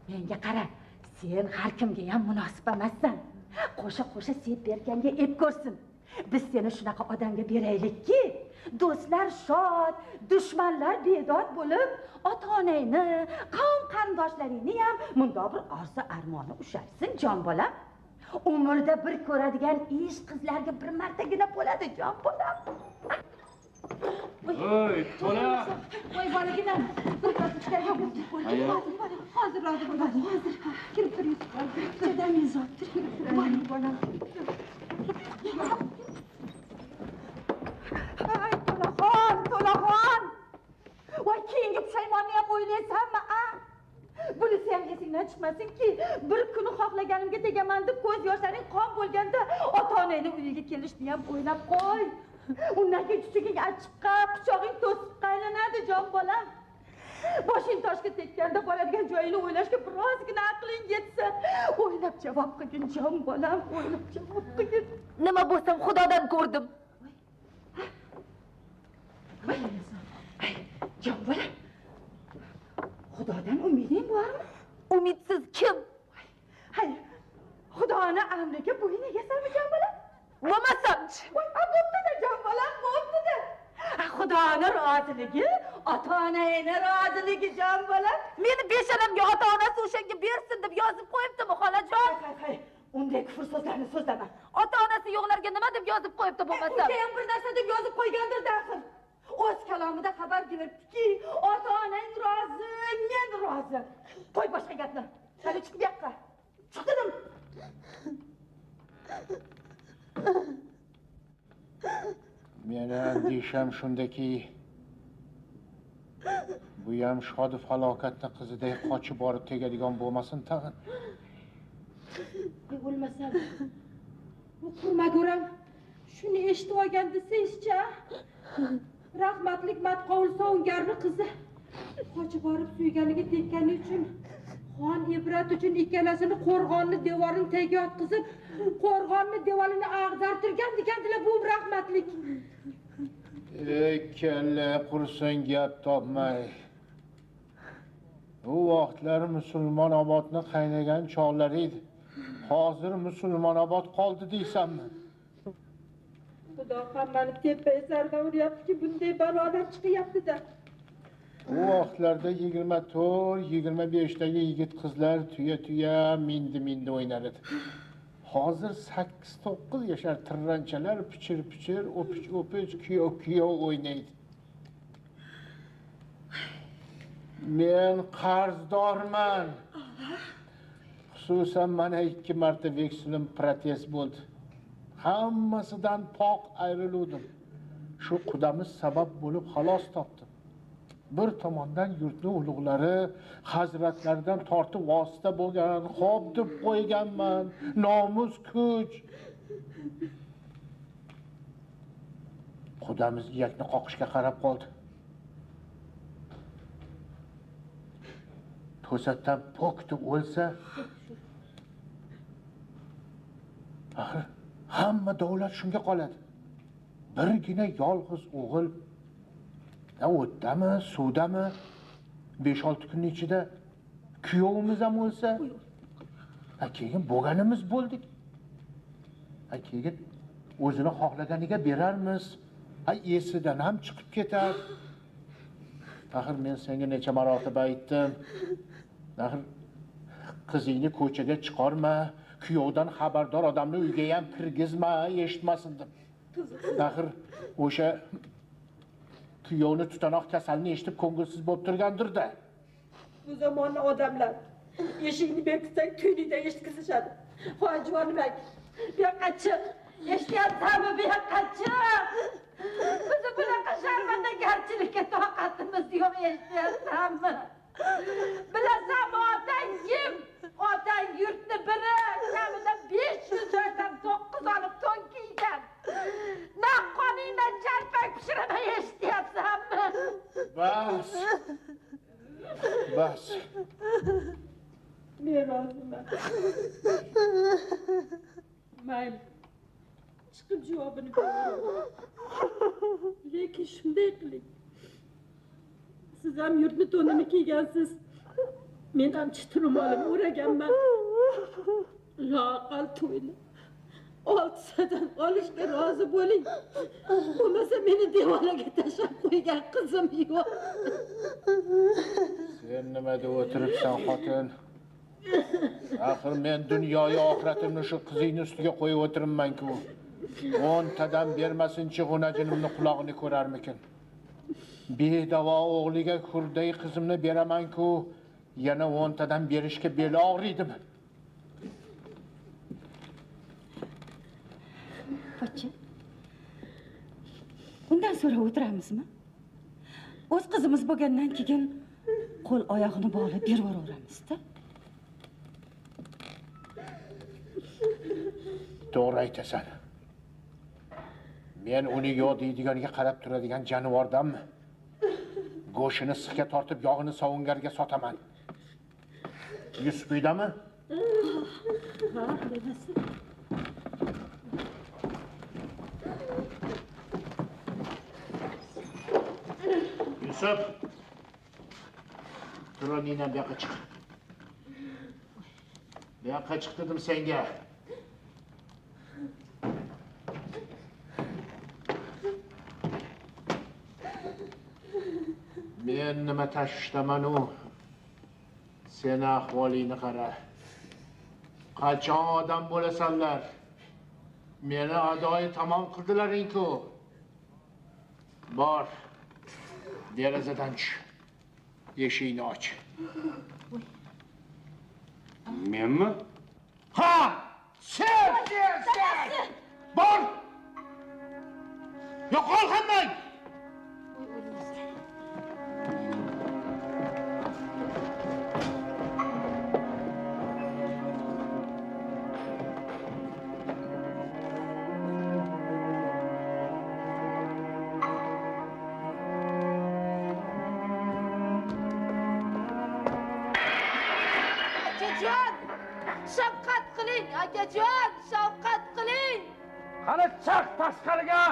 Menga qara, sen har kimga ham munosib emassan. Qo'sha-qo'sha sep berganga ep ko'rsin. Biz seni shunaqa odamga beraylikki, do'stlar shod, dushmanlar bedod bo'lib, ota-onangni, qavm qarindoshlaringni ham mundoq bir orzu armoni ushalsin, jon bolam. Umrda bir ko'radigan ish qizlarga bir martagina bo'ladi, jon bolam. Voy, To'la! Voy, bolaginam, bir ichkariga hozir rozi bo'ladi, hozir. Kirib tur, Yusuf. Damingizni olib tur, kirib tur, bolam. Ay, To'laxon, To'laxon! Voy, keyingi pushaymonni ham o'ylaysanmi, a? Bunisi ham esingdan chiqmasinki, bir kuni xohlaganimga tegaman deb ko'z yoshlaring qon bo'lganda ota-onangni uyiga kelishni ham o'ylab qo'y. Undan keyin chuchuging achchiqqa, quchog'ing to'siqqa aylanadi, jon bolam. Boshing toshga tekkanda boradigan joyingni o'ylashga birozgina aqling yetsa, o'ylab javob qilgin, jon bolam, o'ylab javob qilgin. Nima bo'lsam Xudodan ko'rdim. Voy, jon bolam. Xudodan umiding bormi? Umidsiz kim? Hay, Xudoni amriga bo'yin egasanmi, jon bolam? Bo'lmasamchi. Voy, bo'pti-da, jon bolam, bo'pti-da. Xudoni roziligi, ota-onangni roziligi, jon bolam. Meni beshanamga ota-onasi o'shanga bersin deb yozib qo'yibdimi, xolajon? Hay, hay, unday kufr so'zlarni so'zlama. Ota-onasi yo'qlarga nima deb yozib qo'yibdi bo'lmasam? Unga ham bir narsa deb yozib qo'ygandir daxil. O'z kalomida xabar beribdiki, ota-onang rozi, men rozi. Qo'y boshqa gapni. Hali chiq bu yoqqa. Chiq dedim. Meni andisham shundaki, bu ham shodi falokatni qiziday qochib borib tegadigan bo'lmasin tag'in. Voy, o'lmasam. Bu qurmaguram shuni eshitib olgan desangizchi, rahmatlik Matqovul sovungarni qizi qochib borib suyganiga tekkani uchun xon ibrat uchun ikkalasini qo'rg'onni devorini tagiga yotqizib, qo'rg'onni devorini ag'dartirgan degandilar bu rahmatlik. Ey kalla qursin, gap topmay. U vaqtlar Musulmonobodni qaynagan chog'lari edi. Hozir Musulmonobod qoldi deysanmi? Xudo hammani tepa esardan uryaptiki, bunday balolar chiqyapti-da. U vaqtlarda 24-25dagi yigit qizlar tuya-tuya mindi-mindi o'ynar edi. Hozir 8-9 yashar tirranchalar pichir-pichir, o'pich-o'pich, kuyov-kuyov o'ynaydi. Men qarzdorman. Xususan mana 2 marta veksilim protest bo'ldi. Hammasidan poq ayriluvdim. Shu qudamiz sabab bo'lib xalos topdim. Bir tomondan yurtni ulug'lari hazratlaridan tortib vosita bo'lgan, xo'p deb qo'yganman, nomus kuch. Qudamiz iyakni qoqishga qarab qoldi. To'satdan pok deb o'lsa, axir hamma davlat shunga qoladi. Birgina yolg'iz o'g'il o'tdami, suvdami, 5-6 kunning ichida kuyovimiz ham o'lsa, keyin bo'lganimiz bo'ldik. Keyin o'zini xohlaganiga berarmiz, esidan ham chiqib ketar. Axir men senga necha marotaba aytdim. Axir qizingni ko'chaga chiqarma, kuyovdan xabardor odamni uyga ham kirgizma, eshitmasin deb. Axir o'sha kuyovni tutanoq kasalini eshitib ko'ngilsiz bo'lib turgandir-da. Bu zamonni odamlar eshikni berkitsang tuynikdan eshitkizishadi. Voy jonimak, bu yoqqa chiq. Eshityapsanmi, bu yoqqa chiq. Bizni bunaqa sharmandagarchilikka toqatimiz yo'q, eshityapsanmi? Bilasanmi, otang kim? Otang yurtni biri, kamida 500 joydan 9 olib to'n kiygan. Naq qoningdan charpak pishiraman, eshityapsanmi? Bas. Bas. Men roziman. Mayli. Chiqib javobini beraman. Lekin shunday qiling. Siz ham yurtni to'nini kiygansiz. Men ham chit ro'molimni o'raganman. Loaqal to'yni 6tadan olishga rozi bo'ling. Bo'lmasa meni devonaga tashlab qo'ygan qizim yo'q. Sen nima deb o'tiribsan, xotin? Axir men dunyoyu oxiratimni shu qizingni ustiga qo'yib o'tiribman-ku. 10tadan bermasinchi g'unajinimni qulog'ini ko'rarmikin? Bedavo o'g'liga hurday qizimni beraman-ku, yana 10tadan berishga beli og'riydimi? Pochcha, undan so'ra o'tiramizmi? O'z qizimiz bo'lgandan keyin qo'l oyog'ini bog'lab berib yuboramizda. To'g'ri aytasan. Men uni yo'q deydiganiga qarab turadigan jonivordanmi? Go'shini sixga tortib, yog'ini sovungarga sotaman. Yusuf uydami? Ha, dadasi. Yusuf! Tur o'rningdan, bu yoqqa chiq. Bu yoqqa chiq dedim senga. Men nima tashvishdaman-u? Seni ahvolingni qara. Qachon odam bo'lasanlar? Meni adoyi tamom qildilaring-ku. Bor, derazadan tush. Eshikni och. Menmi? Ha! Sen! Sen! Bor! Yo'qol hammang! Akajon, shafqat qiling. Qani chiq tashqariga.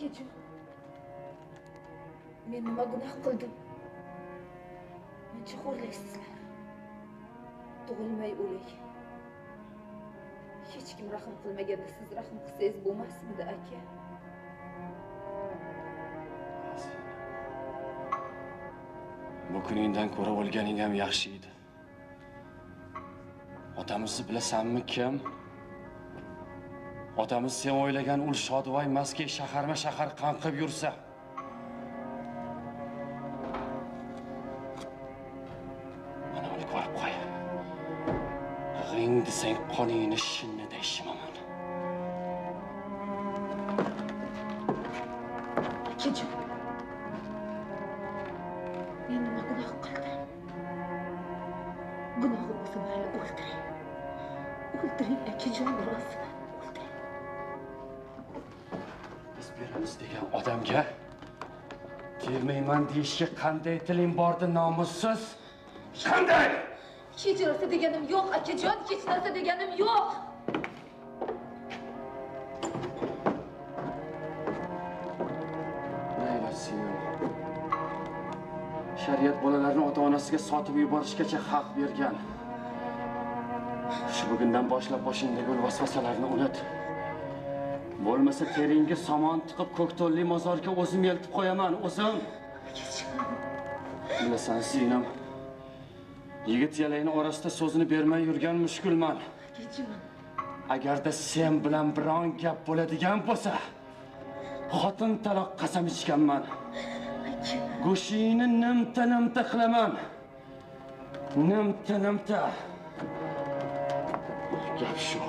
Akajon, men nima gunoh qildim? Muncha xo'rlaysizlar. Tug'ilmay o'lay. Hech kim rahm qilmaganda siz rahm qilsangiz bo'lmasmidi, aka? Bu kuningdan ko'ra o'lganing ham yaxshi edi. Otamizni bilasanmi kim? Otamiz sen o'ylagan ul Shodvoy emaski, shaharma-shahar qanqib yursa. Mana uni ko'rib qo'y. G'ing desang qoningni shinniday shimaman. Akajon, men nima gunoh qildim? Gunohim bo'lsa mayli, o'ldiring. O'ldiring, akajon, roziman. O'ldiring. Biz beramiz degan odamga kelmayman deyishga qanday tiling bordi, nomussiz? Qanday? Hech narsa deganim yo'q, akajon, hech narsa deganim yo'q. Layla singlim, shariat bolalarni ota-onasiga sotib yuborishgacha haq bergan. Shu bugundan boshlab boshingdagi ul vasvasalarni unut. Bo'lmasa teringga somon tiqib ko'kto'lli mozorga o'zim eltib qo'yaman, o'zim. Bilasan, singlim, yigit yalayni orasida so'zini bermay yurgan mushkulman. Agarda sen bilan biron gap bo'ladigan bo'lsa, xotin taloq qasam ichganman. Go'shingni nimta-nimta qilaman. Nimta-nimta. Gap shu.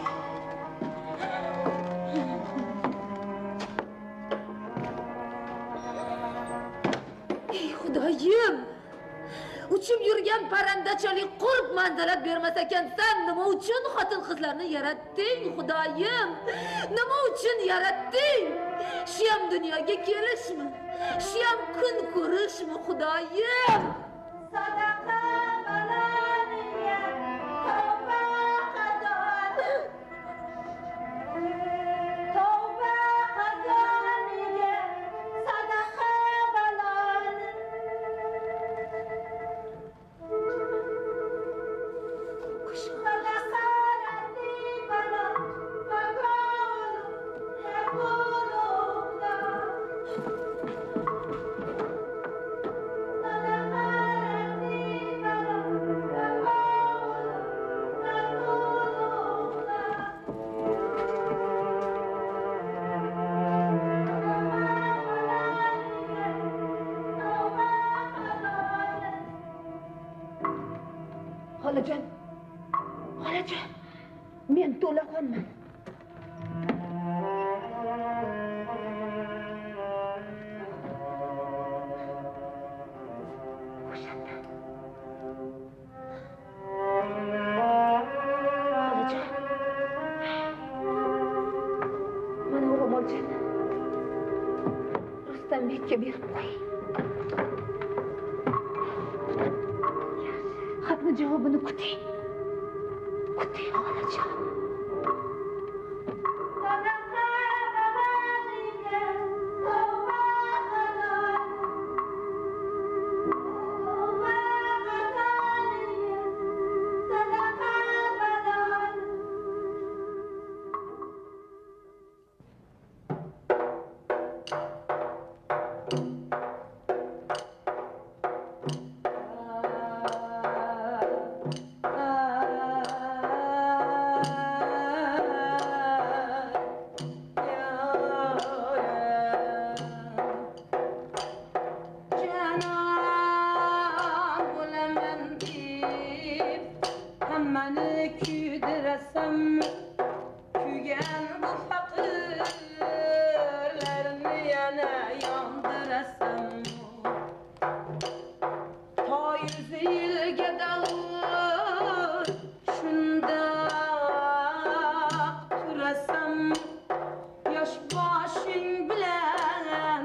Ey Xudoyim! Uchib yurgan parrandachalik qurb manzilat bermas ekansan, nima uchun xotin-qizlarni yaratding, Xudoyim? Nima uchun yaratding? Shu ham dunyoga kelishmi? Shu ham kun ko'rishmi, Xudoyim? Sadaqa baloniga tavba qazon. Tavba qazoniga sadaqa balon. Sadaqa raddi balon. Xolajon, xolajon, men to'laxonman. O'shanda. Xolajon, mana ro'molchani Rustambekka berib qo'ying. Xatni javobini kuting. Kuting, xolajon. Sadaqa baloniga tavba qazon. Tavba qazoniga sadaqa balon. Canan bo'laman deb hammani kuydirasam, kuygan bu faqirlarni yana yondirasam. To 100 yilga davr shundoq turasam, yosh boshing bilan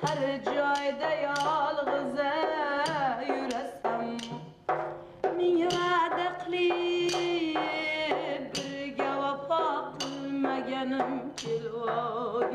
har joyda yolg'iz yurasam. Ming va'da qilib birga vafo qilmaganim kelvoy.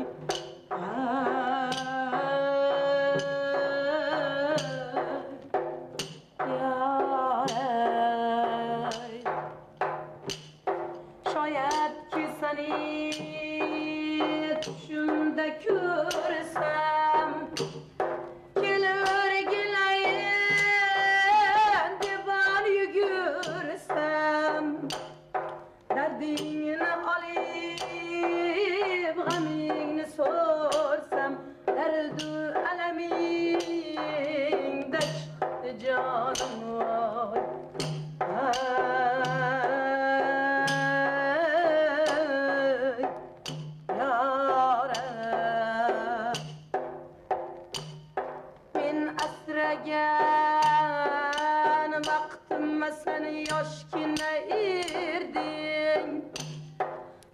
sen yoshgina erding.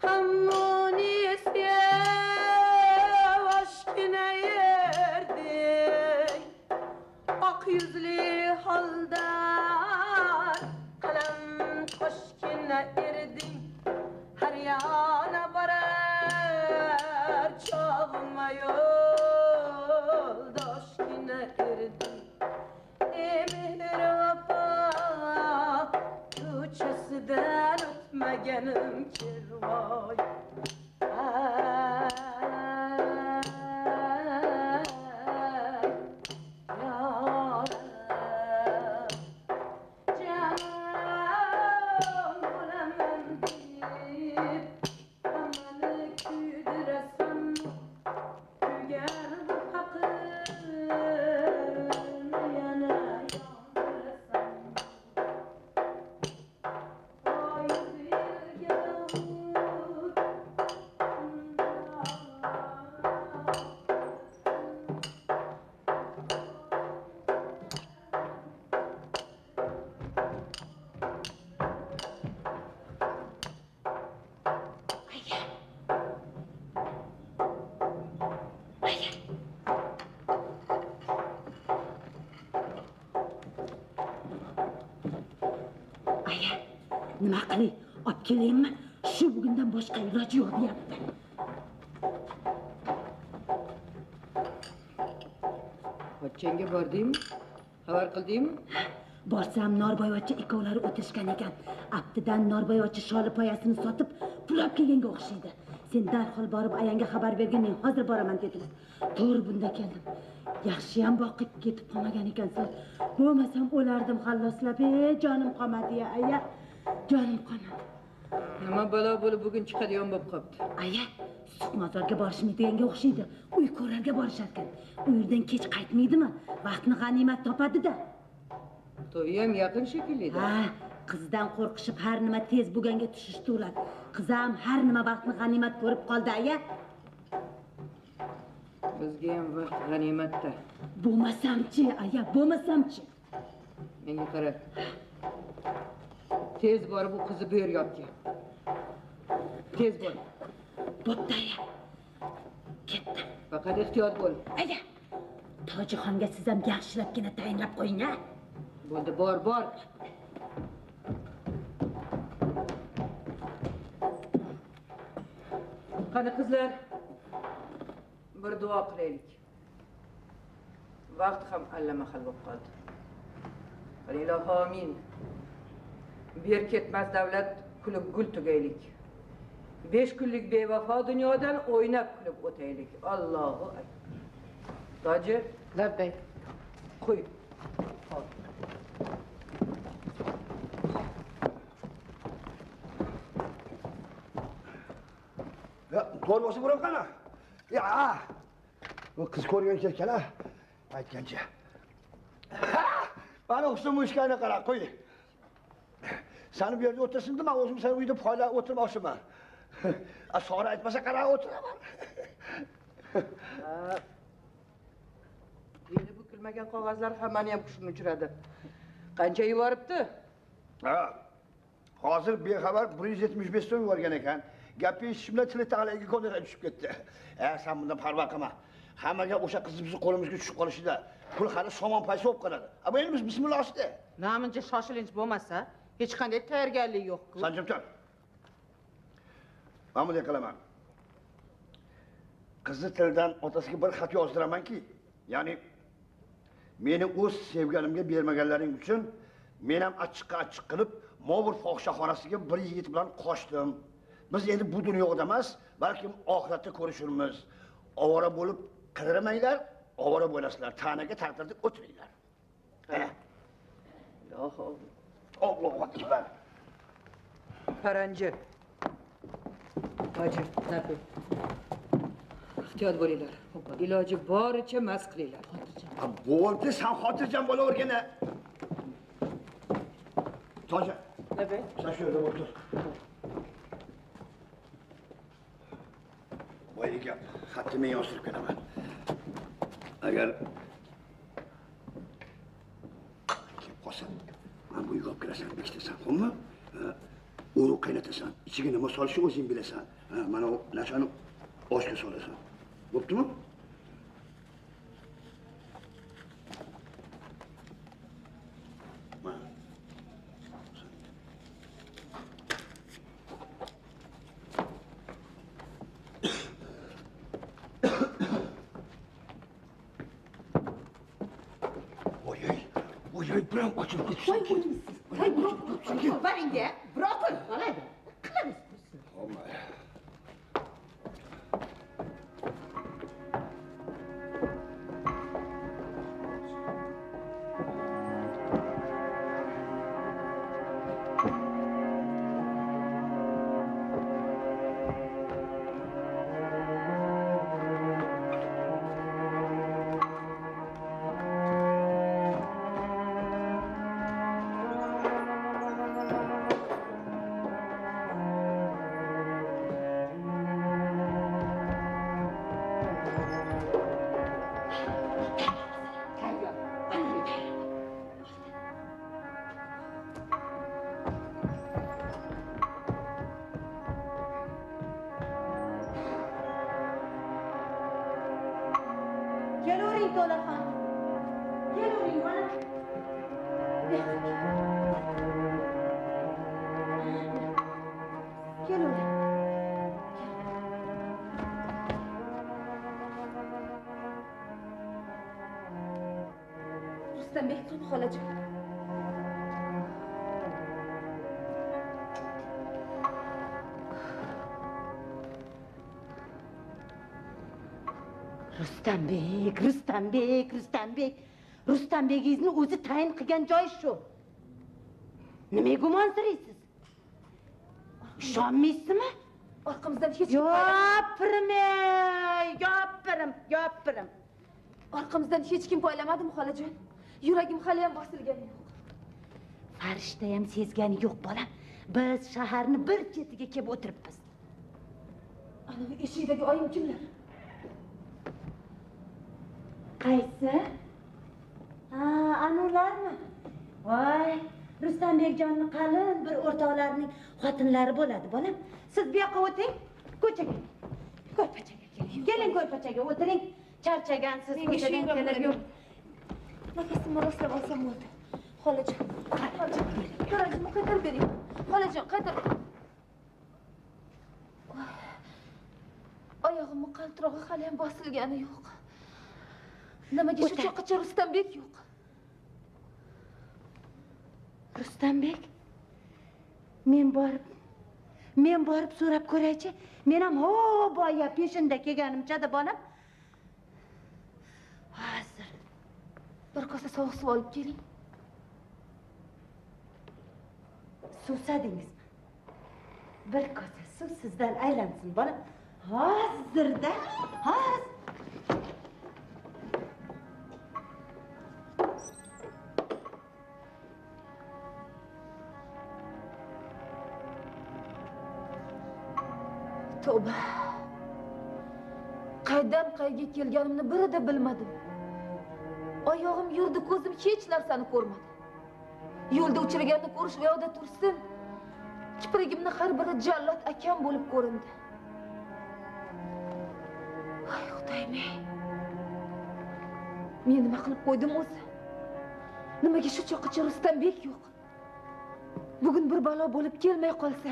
Hammunisi yoshgina erding. Oq yuzli holda qalam toshgina erding. Har yana borar chog'imma yo'ldoshgina erding. Ey mehr vafo ko'chasidan o'tmaganim kervoy. Nima qilay, olib kelaymi? Shu bugundan boshqa iloji yo'q deyapti. Pochchangga bordingmi? Xabar qildingmi? Borsam Norboyvocha ikkovlari o'tirishgan ekan. Abdidan Norboyvocha sholi poyasini sotib, pul olib kelganga o'xshaydi. Sen darhol borib ayanga xabar bergin, men hozir boraman dedilar. To'g'ri bunda keldim. Yaxshiyam boqib ketib qolmagan ekansan. Bo'lmasam o'lardim xalloslab, jonim qolmadi ya aya. Jonim qolmadi. Nima balo bo'lib bugun chiqadigan bo'lib qopti. Aya, Suqmozorga borishmaydигanga o'xshaydi. Uy ko'rarga borisharkan. U yerdan kech qaytmaydimi? Vaqtni g'animat topadi-da. To'yi ham yaqin shekilli. Ha, qizdan qo'rqishib har nima tez bo'lganga tushishdi ular. Qizam har nima vaqtni g'animat ko'rib qoldi, aya. Bizga ham vaqt g'animatda. Bo'lmasamchi, aya, bo'lmasamchi. Menga qara. Tez borib bu qizni bu yerga olib kel. Tez bo'l. Bo'pti, aya. Ketdim. Faqat ehtiyot bo'l. Aya, Tojixonga siz ham yaxshilabgina tayinlab qo'ying, a? Bo'ldi, bor, bor. Qani qizlar, bir duo qilaylik. Vaqt ham allamahal bo'lib qoldi. Ilohi amin. Berketmas davlat kulib gul tugaylik. 5 kunlik bevafo dunyodan o'ynab kulib o'taylik. Allohu akbar. Toji, labbay. Qo'y. Ya, to'g'ri bo'lib qana. Ya, bu qiz ko'rgan ketgan-a. Aytgancha. Mana husn mushkani qara, qo'y. Seni bu yerda o'tirsin dema, o'zim seni uyda poylab o'tirmoqchiman. A Sora aytmasa qara o'tiraman. Endi bukilmagan qog'ozlar hammani ham hushimni uchiradi. Qancha yuboribdi? Ha. Hozir bexabar 175 so'm yuborgan ekan. Gapni eshitishim bilan tili tag'laga ko'ndalang tushib ketdi. Sen bundan parvo qilma. Hammaga o'sha qizimizni qo'limizga tushib qolishida pul hali somon paysa bo'lib qoladi. A bu endi biz bismillohda. Namuncha shoshilinch bo'lmasa, hech qanday tayyorgarlik yo'q-ku. San jim tur. Men bunday qilaman. Qizni tilidan otasiga bir xat yozdiramanki, ya'ni meni o'z sevganimga bermaganlaring uchun men ham achchiqqa achchiq qilib Mobur fohishaxonasiga bir yigit bilan qochdim. Biz endi bu dunyoda emas, balkim oxiratda ko'rishurmiz. Ovora bo'lib qidirmanglar, ovora bo'lasizlar. Ta'naga taqdirda o'tiringlar. Ana. Allohu Allohu akbar. Paranji. Toji, labbay. Ehtiyot bo'linglar. Iloji boricha mast qilinglar. Bo'ldi, sen xotirjam bo'lavergin. Toji. Labbay. Sen shu yerda o'tir. Boyagi gap, xatni men yozdirib kelaman. Agar kelib qolsa, men bu uyga olib kelasan. Bekitasan, xo'pmi? Urug' qaynatasan. Ichiga nima solishni o'zing bilasan. Mana bu nashani oshga solasan. Bo'ptimi? Mana. Voy, biram ochilib ketsin. Voy, o'lmisiz. Boringga, biroq qoladi. Qilamiz. Kelavering To'laxon. Kelavering mana. Kelavering. Rustambek qani xolajon? Rustambek, Rustambek, Rustambek. Rustambegingizni o'zi tayin qilgan joyi shu. Nimaga gumonsiraysiz? Ishonmaysizmi? Orqamizdan hech kim Yopirim, yopirim, yopirim. Orqamizdan hech kim poylamadimi xolajon? Yuragim hali ham bosilgani yo'q. Farishta ham sezgani yo'q, bolam. Biz shaharni bir chetiga kelib o'tiribmiz. Ana eshikdagi oyim kimlar? Qaysi? Ha, anularmi? Voy, Rustambekjonni qalin bir o'rtoqlarining xotinlari bo'ladi, bolam. Siz bu yoqqa o'ting, ko'chaga. Ko'rpachaga keling. Keling ko'rpachaga o'tiring. Charchagansiz, ko'chadan kelib yur. Nafasimni rostlab olsam bo'ldi. Xolajon, xolajon, tarozimni qaytarib bering. Xolajon, qaytarib. Oyog'imni qaltirog'i hali ham bosilgani yo'q. Nimaga shu choqqacha Rustambek yo'q? Rustambek? Men borib so'rab ko'raychi. Men ham ho boya peshinda kelganimcha-da bolam. Hozir bir kosa sovuq suv olib keling. Suvsadingizmi? Bir kosa suv sizdan aylansin, bolam. Hozirda, hozir. Tavba. Qaydan qayga kelganimni birida bilmadim. Oyog'im yurdi, ko'zim hech narsani ko'rmadi. Yo'lda uchraganni ko'rish u yoqda tursin. Kiprigimni har biri jallod akam bo'lib ko'rindi. Ay Xudoyim. Men nima qilib qo'ydim o'zi? Nimaga shu choqqacha Rustambek yo'q? Bugun bir balo bo'lib kelmay qolsa,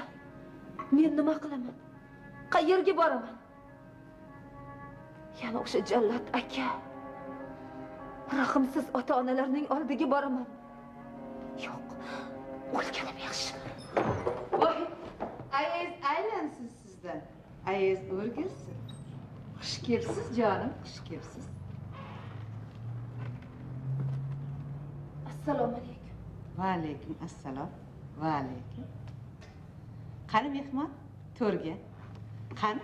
men nima qilaman? Qayerga boraman? Yana o'sha jallod aka, rahimsiz ota-onalarning oldiga boraman. Yo'q, o'lganim yaxshi. Voy, ayiz aylansin sizdan. Ayiz o'rgilsin. Xush kelibsiz jonim, xush kelibsiz. Assalomu alaykum. Va alaykum assalom. Va alaykum. Qani mehmon, to'rga. Qani,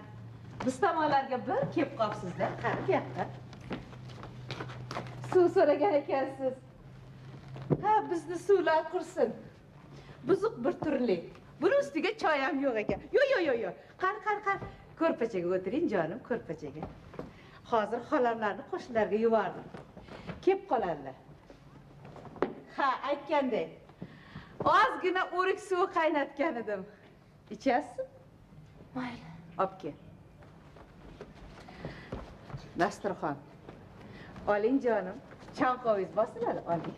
biz tomonlarga bir kelib qolibsizlar. Qani bu yoqqa. Suv so'ragan ekansiz. Ha, bizni suvlar qursin. Buzuq bir turli. Buni ustiga choy ham yo'q ekan. Yo'q, yo'q, yo'q, yo'q. Qani, qani, qani. Ko'rpachaga o'tiring jonim, ko'rpachaga. Hozir xolamlarni qo'shnilarga yubordim. Kelib qoladilar. Ha, aytganday. Ozgina o'rik suvi qaynatgan edim. Ichasizmi? Mayli. Olib kel. Dasturxon. Oling jonim. Chanqovingiz bosiladi, oling.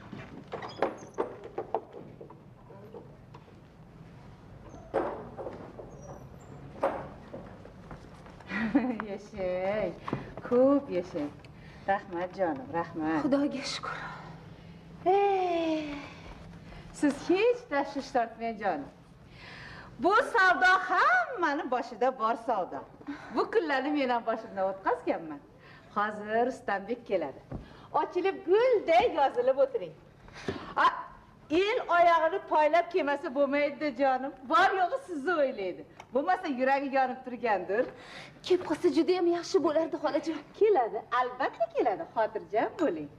Yashang, ko'p yashang. Rahmat jonim, rahmat. Xudoga shukr. Siz hech tashvish tortmang jonim. Bu savdo hammani boshida bor savdo. Bu kunlarni men ham boshimdan o'tkazganman. Hozir Rustambek keladi. Ochilib gulday yozilib o'tiring. El oyog'ini poylab kelmasa bo'lmaydi jonim. Bor yo'g'i sizni o'ylaydi. Bo'lmasa yuragi yonib turgandir. Kelib qolsa juda ham yaxshi bo'lardi xolajon. Keladi, albatta keladi. Xotirjam bo'ling.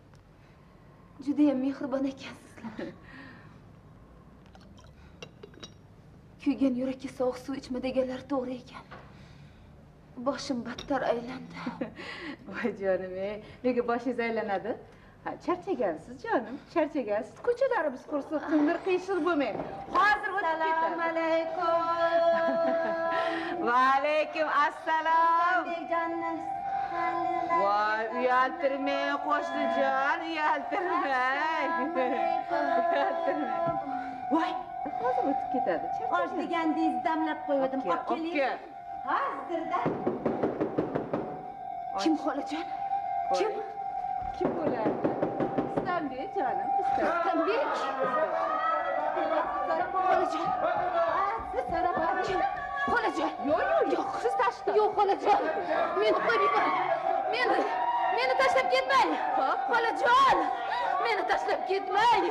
Juda ham mehribon ekansizlar. Kuygan yurakka sovuq suv ichma deganlar to'g'ri ekan. Boshim battar aylandi. Voy jonim, nega boshingiz aylanadi? Ha, charchagansiz jonim, charchagansiz. Ko'chalarimiz qursin, qing'ir qiyshiq bo'lmang. Hozir o'tib ketadi. Assalomu alaykum. Va alaykum assalom. Voy, uyaltirmang qo'shnijon, uyaltirmang. Uyaltirmang. Voy, hozir o'tib ketadi. Osh degandingiz damlab qo'ydim. Olib keling. Hozirda. Kim xolajon? Kim? Kim bo'lardi? Rustambek jonim, Rustambek. Xolajon. Kim? Xolajon. Yo'q, yo'q, yo'q, siz tashla. Yo'q, xolajon. Meni qo'yib yuboring. Meni tashlab ketmang. Xolajon. Meni tashlab ketmang.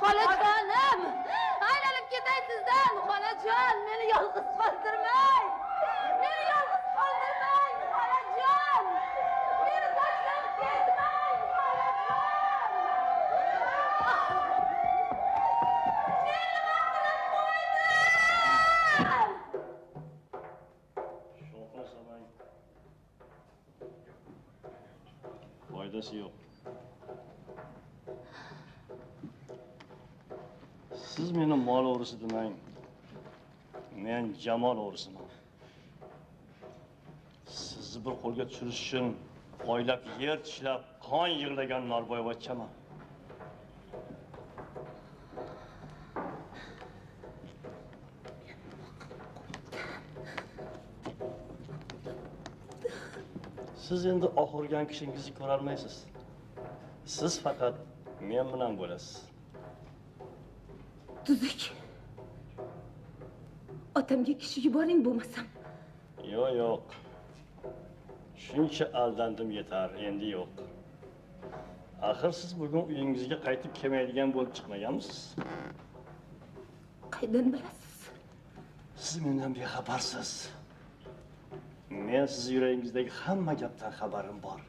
Xolajonim. Aylanib ketay sizdan, xolajon. Meni yolg'iz qoldirmang. Meni yolg'iz qoldirmang, xolajon. Meni tashlab ketmang, xolajon. Men nima qilib qo'ydim? Sho'xlasamang. Foydasi yo'q. Siz meni mol o'g'risi demang. Men jamol o'g'risiman. Sizni bir qo'lga tushirish uchun poylab yer tishlab qon yig'lagan norboyvachchaman. Siz endi oq urgan kishingizni ko'rolmaysiz. Siz faqat men bilan bo'lasiz. Tuzuk. Otamga kishi yuboring bo'lmasam. Yo'q, yo'q. Shuncha aldandim yetar, endi yo'q. Axir siz bugun uyingizga qaytib kelmaydigan bo'lib chiqmaganmisiz? Qaydan bilasiz? Siz mendan bexabarsiz. Men siz yuragingizdagi hamma gapdan xabarim bor.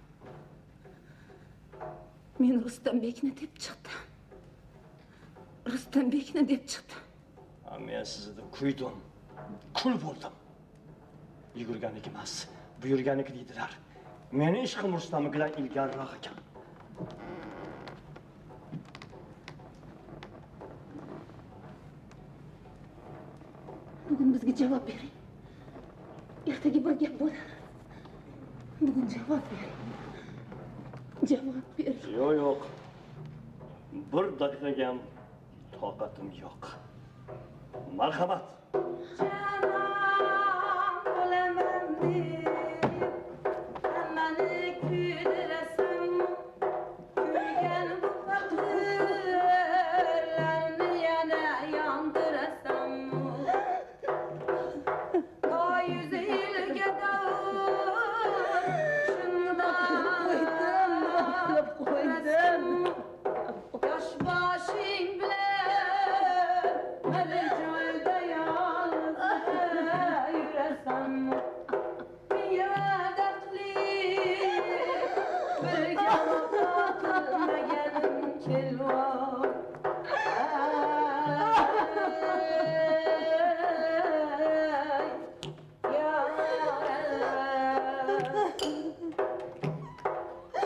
Men Rustambekni deb chiqdim. Rustambekni deb chiqdim. Men sizni deb kuydim. Kul bo'ldim. Yugurganiki emas, buyurganiki deydilar. Meni ishqim Rustamnikidan ilgariroq ekan. Bugun bizga javob bering. Ertaga bir gap bo'lar. Bugun javob bering. Javob bering. Yo'q, yo'q. Bir daqiqaga ham toqatim yo'q. Marhamat. Canan bo'laman deb hammani kuydirasan, kuygan bu faqirlarni yana yondirasan. To 100 yilga davr shundan qo'ydim. Yosh boshing bilan hali joyda yolg'iz yurasan. Ming dardli birga vafo qilmaganim kelvoy.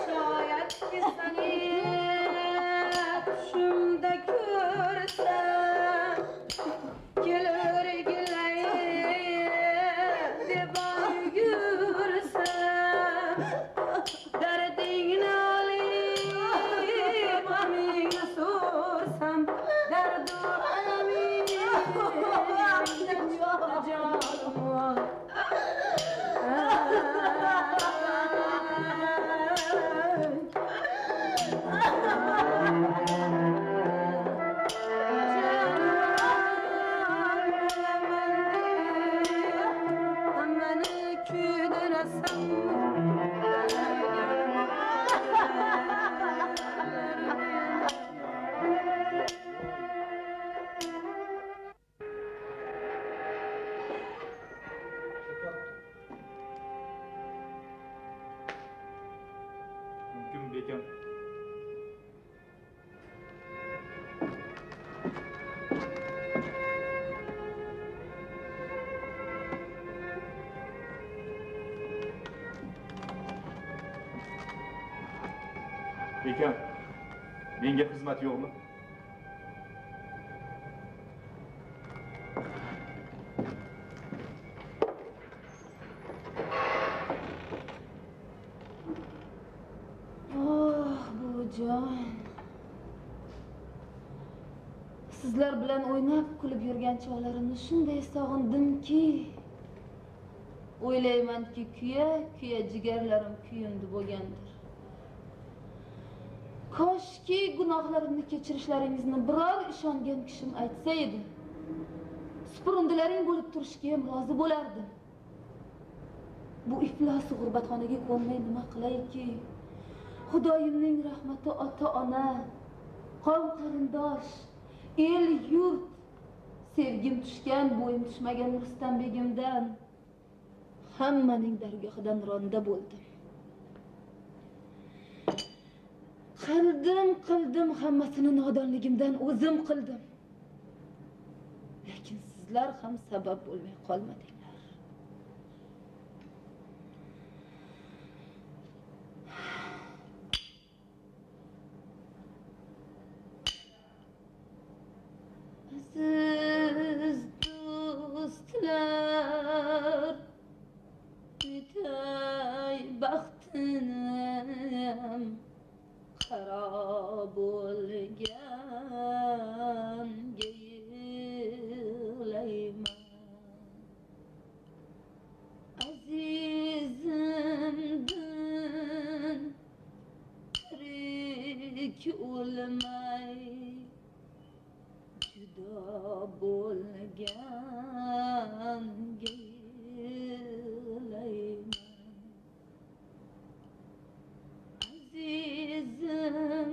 Şayet ki seni düşümde görsem, Bekam. Bekam, menga xizmat yo'qmi? Sizlar bilan o'ynab kulib yurgan chog'larimni shunday sog'indimki, o'ylaymanki kuya kuya jigarlarim kuyundi bo'lgandir. Koshki gunohlarimni kechirishlaringizni biror ishongan kishim aytsa edi. Supurundilaring bo'lib turishga ham rozi bo'lardim. Bu iflos g'urbatxonaga ko'nmay nima qilayki? Xudoyimning rahmati ota-ona, qavm qarindosh, el yurt, sevgim tushgan, bo'yim tushmagan Rustam begimdan, hammaning dargohidan ronda bo'ldim. Qildim, hammasini nodonligimdan o'zim qildim. Lekin sizlar ham sabab bo'lmay qolmadinglar. Aziz do'stlar, bitay baxtim xarob bo'lganga yig'layman. Azizimdan tirik o'lmay judo bo'lganga yig'layman. Azizimdan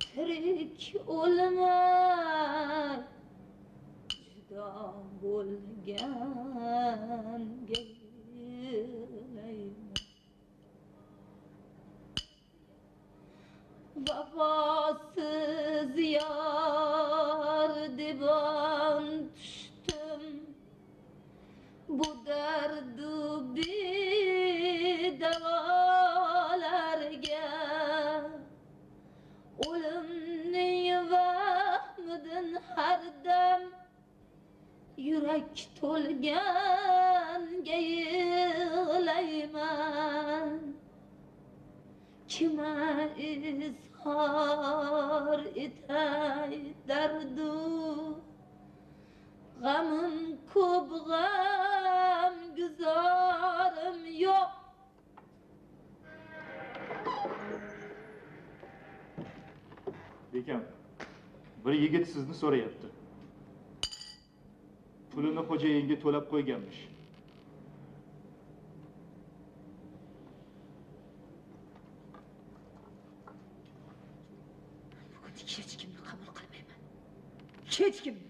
tirik o'lmay judo bo'lganga yig'layman. Vafosuz yor deb tushdim bu dardu bedavolarga. O'limning vahmidan har dam yurak to'lganga yig'layman. Kima izhor etay dardu g'amim ko'p, g'am guzorim yo'q. Bekam, bir yigit sizni so'rayapti. Pulini xo'jayinga to'lab qo'yganmish. Bugun hech kimni qabul qilmayman. Hech kimni.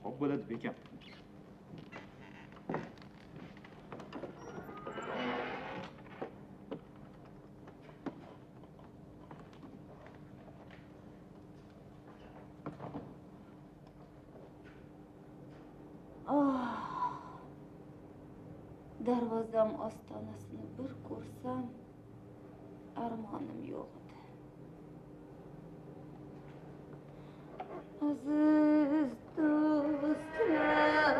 Xo'p bo'ladi, bekam. Darvozam ostonasini bir ko'rsam, armonim yo'q edi. Aziz do'stlar,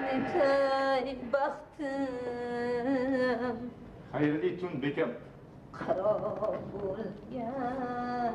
netay baxtim Xayrli tun, bekam. Xarob bo'lgan.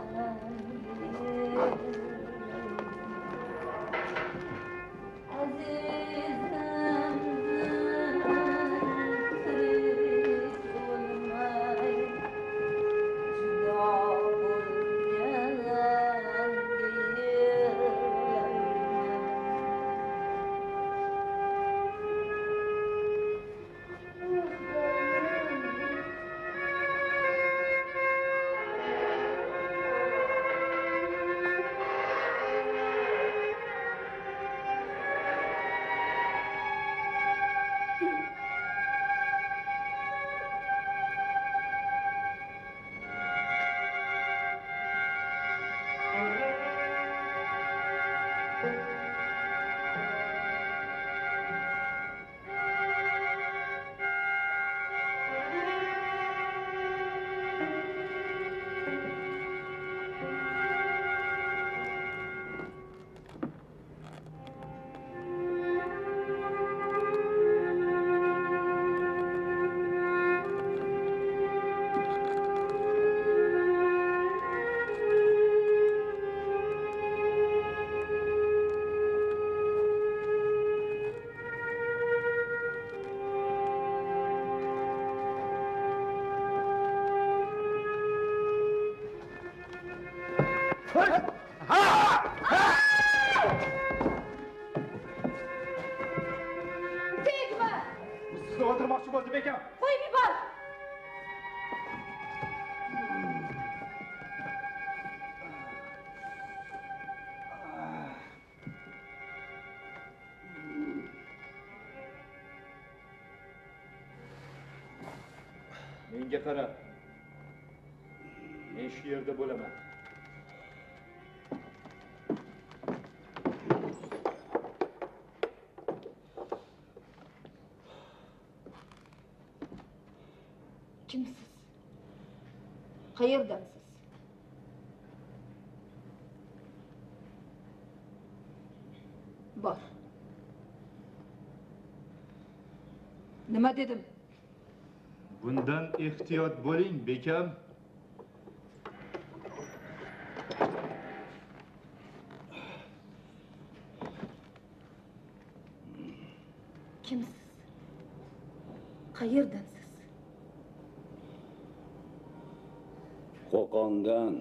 Tegma! Sizni o'ldirmoqchi bo'ldi bekam. Qo'yib yubor. Menga qara. Men shu yerda bo'laman. Kimsiz? Qayerdansiz? Bor. Nima dedim? Bundan ehtiyot bo'ling, bekam. Kimsiz? Qayerdansiz? Qo'qondan.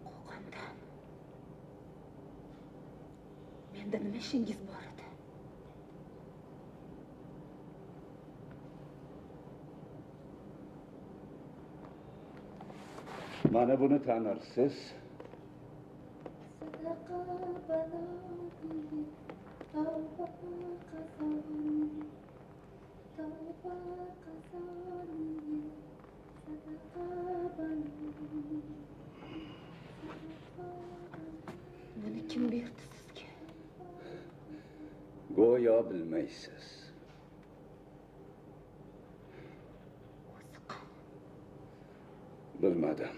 Qo'qondan. Menda nima ishingiz bor edi? Mana buni tanirsiz. Buni kim berdi sizga? Go'yo bilmaysiz. O'zi qani? Bilmadim.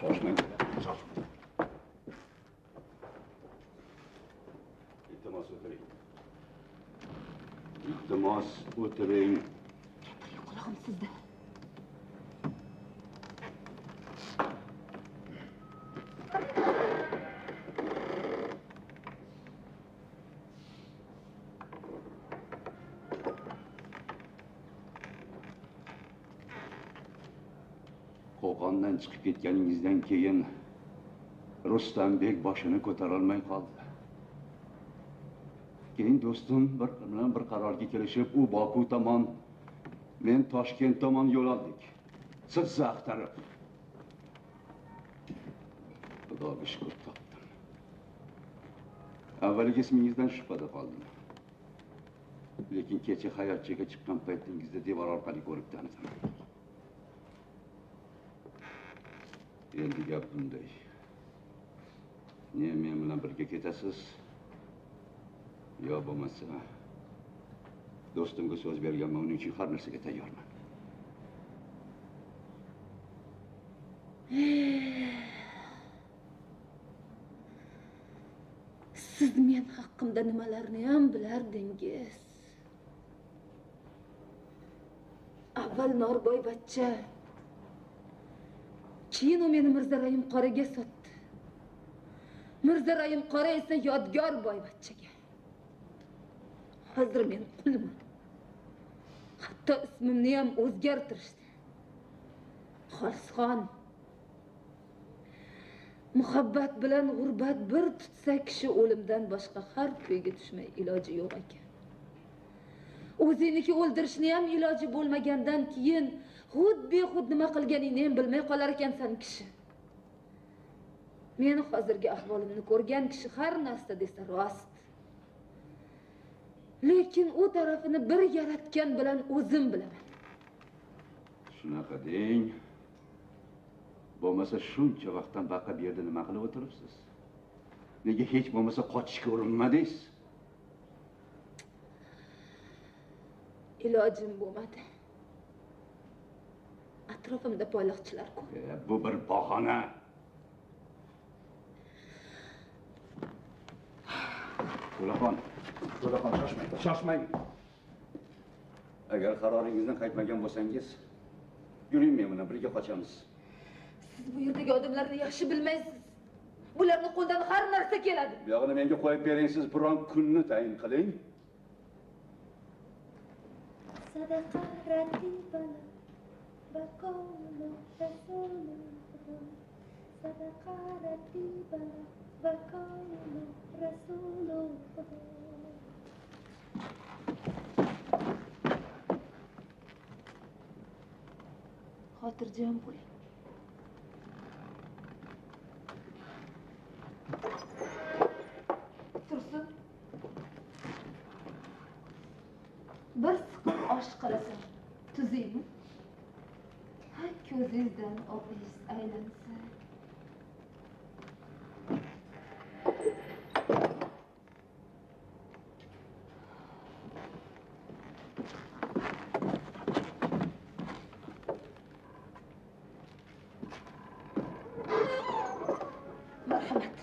Shoshmang. Shoshmang. Iltimos o'tiring. Iltimos o'tiring. Gapiring, qulog'im sizda. Qo'qondan chiqib ketganingizdan keyin Rustambek boshini ko'tarolmay qoldi. Keyin do'stim bilan bir qarorga kelishib, u Boku tomon, men Toshkent tomon yo'l oldik. Sizni axtarib. Xudoga shukr topdim. Avvaliga ismingizdan shubhada qoldim. Lekin kecha hayotchaga chiqqan paytingizda devor orqali ko'rib tanidim. Endi gap bunday. Ne men bilan birga ketasiz, yo bo'lmasa do'stimga so'z berganman, uning uchun har narsaga tayyorman. Siz men haqqimda nimalarni ham bilardingiz? Avval Norboy bachcha, keyin u meni Mirza Rahim qoraga sotdi. Mirza Rahim qora esa Yodgor boyvachchaga. Hozir men qulman. Hatto ismimni ham o'zgartirishdi. Xolisxon. Muhabbat bilan g'urbat bir tutsa kishi o'limdan boshqa har kuyga tushmay iloji yo'q ekan. O'ziniki o'ldirishni ham iloji bo'lmagandan keyin xud bexud nima qilganingni ham bilmay qolar ekansan kishi. Meni hozirgi ahvolimni ko'rgan kishi har narsa desa rost. Lekin u tarafini bir yaratgan bilan o'zim bilaman. Shunaqa deng. Bo'lmasa shuncha vaqtdan baqa bu yerda nima qilib o'tiribsiz? Nega hech bo'lmasa qochishga urinmadingiz? Ilojim bo'lmadi. Atrofimda boyliqchilar ko'p. Bu bir bahona. To'laxon, To'laxon, shoshmang, shoshmang. Agar qaroringizdan qaytmagan bo'lsangiz, yuring men bilan birga qochamiz. Siz bu yerdagi odamlarni yaxshi bilmaysiz. Bularni qo'ldan har narsa keladi. Bu yog'ini menga qo'yib bering, siz biron kunni tayin qiling. Sadaqa ratibana baqolu rasulu xudo. Sadaqa ratibana baqolu rasulu xudo. Xotirjam bo'ling. Tursun. Bir siqim osh qilasan. Tuzingmi? Ha, ko'zingizdan o'pingiz aylansa. Marhamat.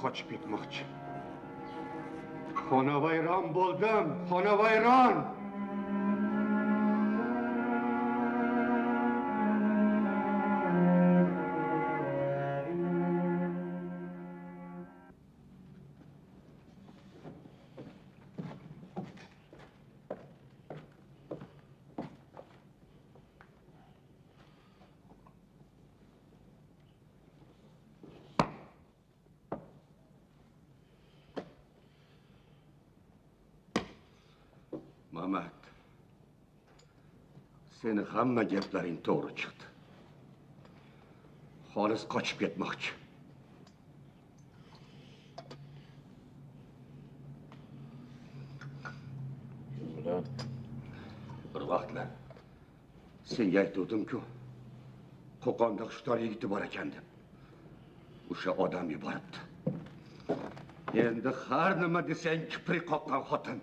Qochib ketmoqchi. Xonavayron bo'ldim, xonavayron. Mamat, seni hamma gaplaring to'g'ri chiqdi. Xolis qochib ketmoqchi. Kim bilan? Bir vaqtlar senga aytuvdim-ku, Qo'qonda xushtor yigiti bor ekan deb. O'sha odam yuboribdi. Endi har nima desang kiprik qoqqan xotin.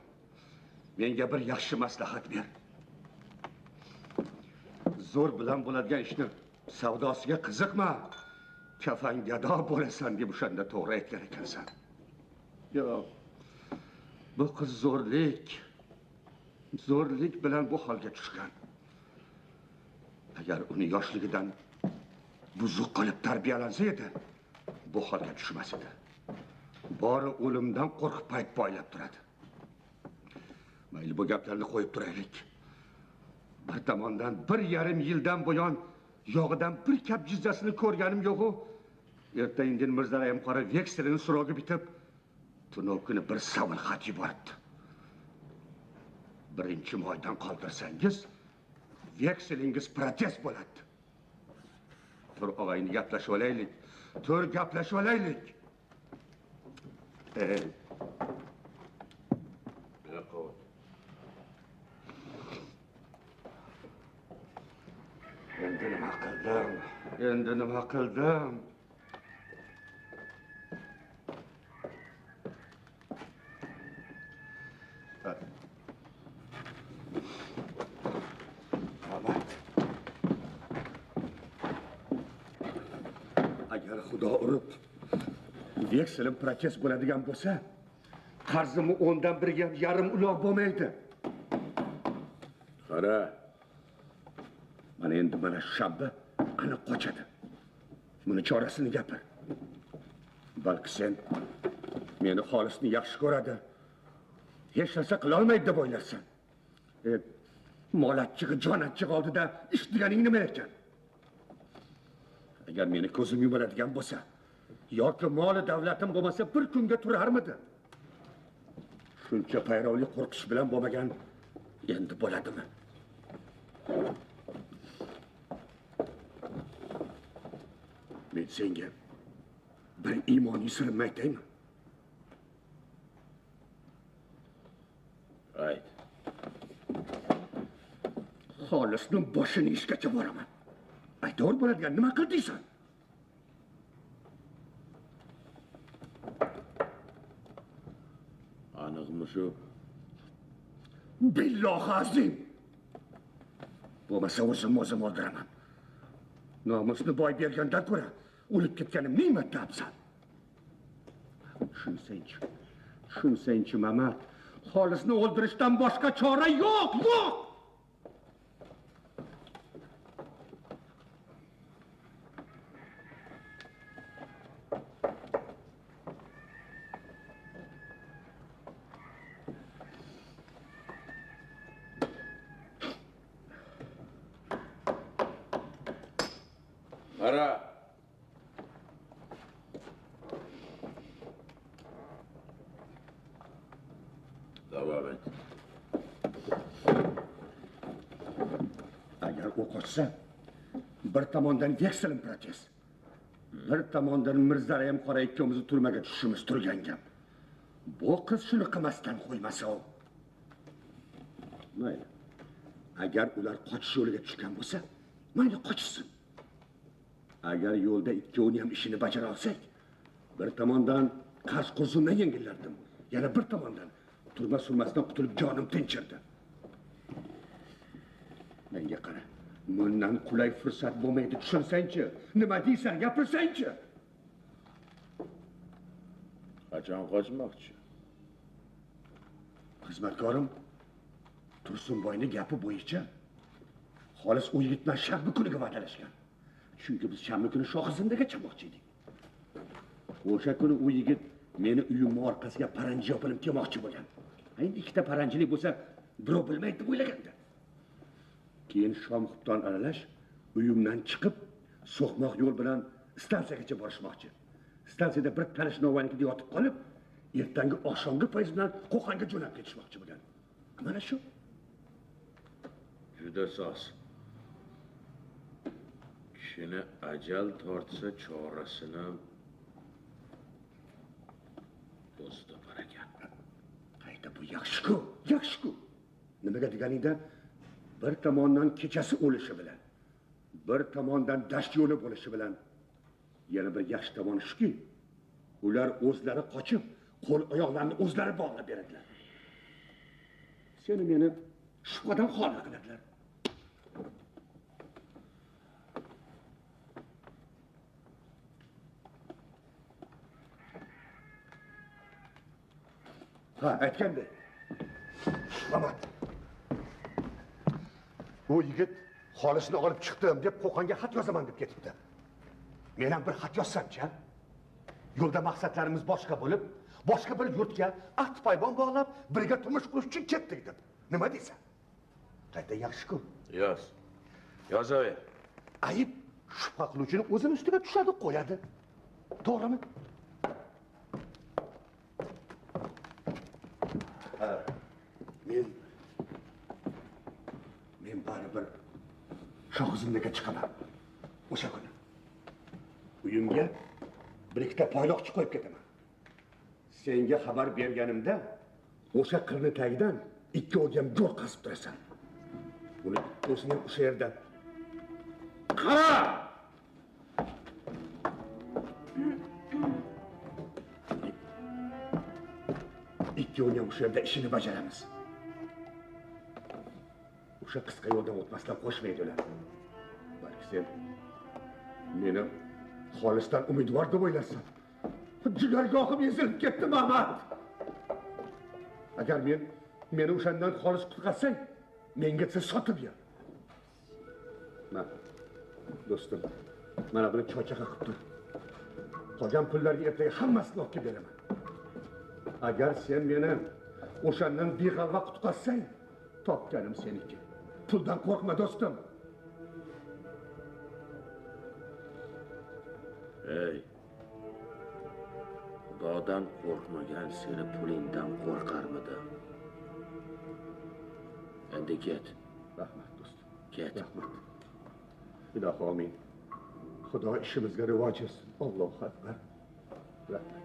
Menga bir yaxshi maslahat ber. Zo'r bilan bo'ladigan ishni savdosiga qiziqma. Kafangado bo'lasan deb o'shanda to'g'ri aytgan ekansan. Yo'q. Bu qiz zo'rlik bilan bu holga tushgan. Agar uni yoshligidan buzuq qilib tarbiyalansa edi, bu holga tushmas edi. Bori o'limdan qo'rqib payt poylab turadi. Mayli, bu gaplarni qo'yib turaylik. Bir tomondan 1,5 yildan buyon yog'idan bir kap jizzasini ko'rganim yo'q-u. Erta indin Mirzalayim qora vekselini so'rogi bitib, tunov kuni bir savol xat yuboribdi. 1-moydan qoldirsangiz, vekselingiz protest bo'ladi. Tur og'ayni, gaplashib olaylik. Tur gaplashib olaylik. Endi nima qildim? Endi nima qildim? Agar Xudo urib vekselim protest bo'ladigan bo'lsa, qarzimni 10dan biriga yarim uloq bo'lmaydi. Qara. Mana endi mana shu shanba aniq qochadi. Buni chorasini gapir. Balki sen meni Xolisni yaxshi ko'radi, hech narsa qila olmaydi deb o'ylarsan. Mol achchig'i, jon achchig'i oldida ish deganing nima ekan? Agar meni ko'zim yumiladigan bo'lsa, yoki moli davlatim bo'lmasa bir kunga turarmidi? Shuncha payrovli qo'rqish bilan bo'lmagan endi bo'ladimi? Men senga bir iymoniy sirimni aytaymi? Ayt. Xolisni boshini ishgacha boraman. Aytavor bo'ladigan nima qil deysan? Aniqmi shu? Billohi azim. Bo'lmasa o'zim o'ldiraman. Nomusni boy bergandan ko'ra o'lib ketganim ming marta afzal. Tushunsangchi, tushunsangchi Mamat, Xolisni o'ldirishdan boshqa chora yo'q, yo'q. Qara. Davom et. Agar u qochsa, bir tomondan vekselim protest, bir tomondan Mirzarayam qora ikkovimizni turmaga tushishimiz turgan gap. Bu qiz shuni qilmasdan qo'ymasa u. Mayli. Agar ular qochish yo'liga tushgan bo'lsa, mayli qochishsin. Agar yo'lda ikkovini ham ishini bajara olsak, bir tomondan qarz qurzumdan yengillardim, yana bir tomondan turma surmasidan qutulib jonim tinchirdi. Menga qara, bundan qulay fursat bo'lmaydi, tushunsangchi? Nima deysan, gapirsangchi? Qachon qochmoqchi? Xizmatkorim Tursunboyning gapi bo'yicha Xolis u yigit bilan shanba kuniga va'dalashgan. Chunki biz shanba kuni Shohizindaga chiqmoqchi edik. O'sha kuni u yigit meni uyimning orqasiga paranji yopilib kelmoqchi bo'lgan. Endi ikkita paranjilik bo'lsa, birov bilmaydi deb o'ylagandi. Keyin shom xubton aralash uyimdan chiqib, so'qmoq yo'l bilan stansiyagacha borishmoqchi. Stansiyada bir tanish novvoynikida yotib qolib, ertangi oqshomgi poyezd bilan Qo'qonga jo'nab ketishmoqchi bo'lgan. Mana shu. Juda soz. Kishini ajal tortsa chorasini o'zi topar ekan. Qayta bu yaxshi-ku, yaxshi-ku. Nimaga deganingda, bir tomondan kechasi o'lishi bilan, bir tomondan dasht yo'li bo'lishi bilan, yana bir yaxshi tomoni shuki, ular o'zlari qochib, qo'l oyoqlarini o'zlari bog'lab beradilar. Seni meni shubhadan xoli qiladilar. Ha, aytgandek. Mamat. U yigit Xolisni olib chiqdim deb Qo'qonga xat yozaman deb ketibdi. Men ham bir xat yozsam-chi? Yo'lda maqsadlarimiz boshqa bo'lib, boshqa bir yurtga at paybon bog'lab, birga turmush qurish uchun ketdik deb. Nima deysan? Qayta yaxshi-ku. Yoz. Yozaver. Ayib shubha qiluvchini o'zini ustiga tushadi, qo'yadi. To'g'rimi? Ha, men baribir Shohizindaga chiqaman o'sha kuni. Uyimga bir ikkita poyloqchi qo'yib ketaman. Senga xabar berganimda o'sha qirni tagidan ikkoviga ham go'r qazib turasan. Uni o'zini ham o'sha yerda. Qara! Ikkovini ham o'sha yerda ishini bajaramiz. O'sha qisqa yo'ldan o'tmasdan qo'shmaydi ular. Balki sen meni xolisdan umidvor deb o'ylarsan. Jigargohim ezilib ketdi, Mamat. Agar meni o'shandan xolis qutqazsang, menga desa sotib yer. Ma, do'stim, mana buni choychaqa qilib tur. Qolgan pullarga ertaga hammasini olib kelib beraman. Agar sen meni o'shandan beg'alva qutqazsang, topganim seniki. Puldan qo'rqma, do'stim. Ey, Xudodan qo'rqmagan seni pulingdan qo'rqarmidi? Endi ket. Rahmat, do'stim. Ket. Rahmat. Ilohi amin. Xudo ishimizga rivoj etsin. Allohu akbar. Rahmat.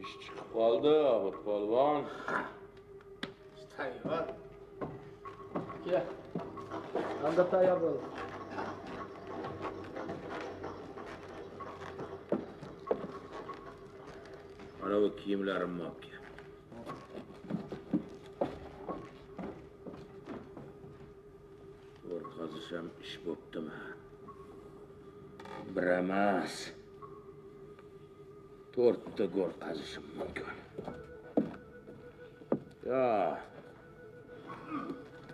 Ish chiqib qoldi, Obid polvon. Tayyor. Kel. Anda tayyor bo'ldi. Mana bu kiyimlarimni olib kel. Go'r qazish ham ish bo'ptimi? Bir emas, 4ta go'r qazishim mumkin. Yo,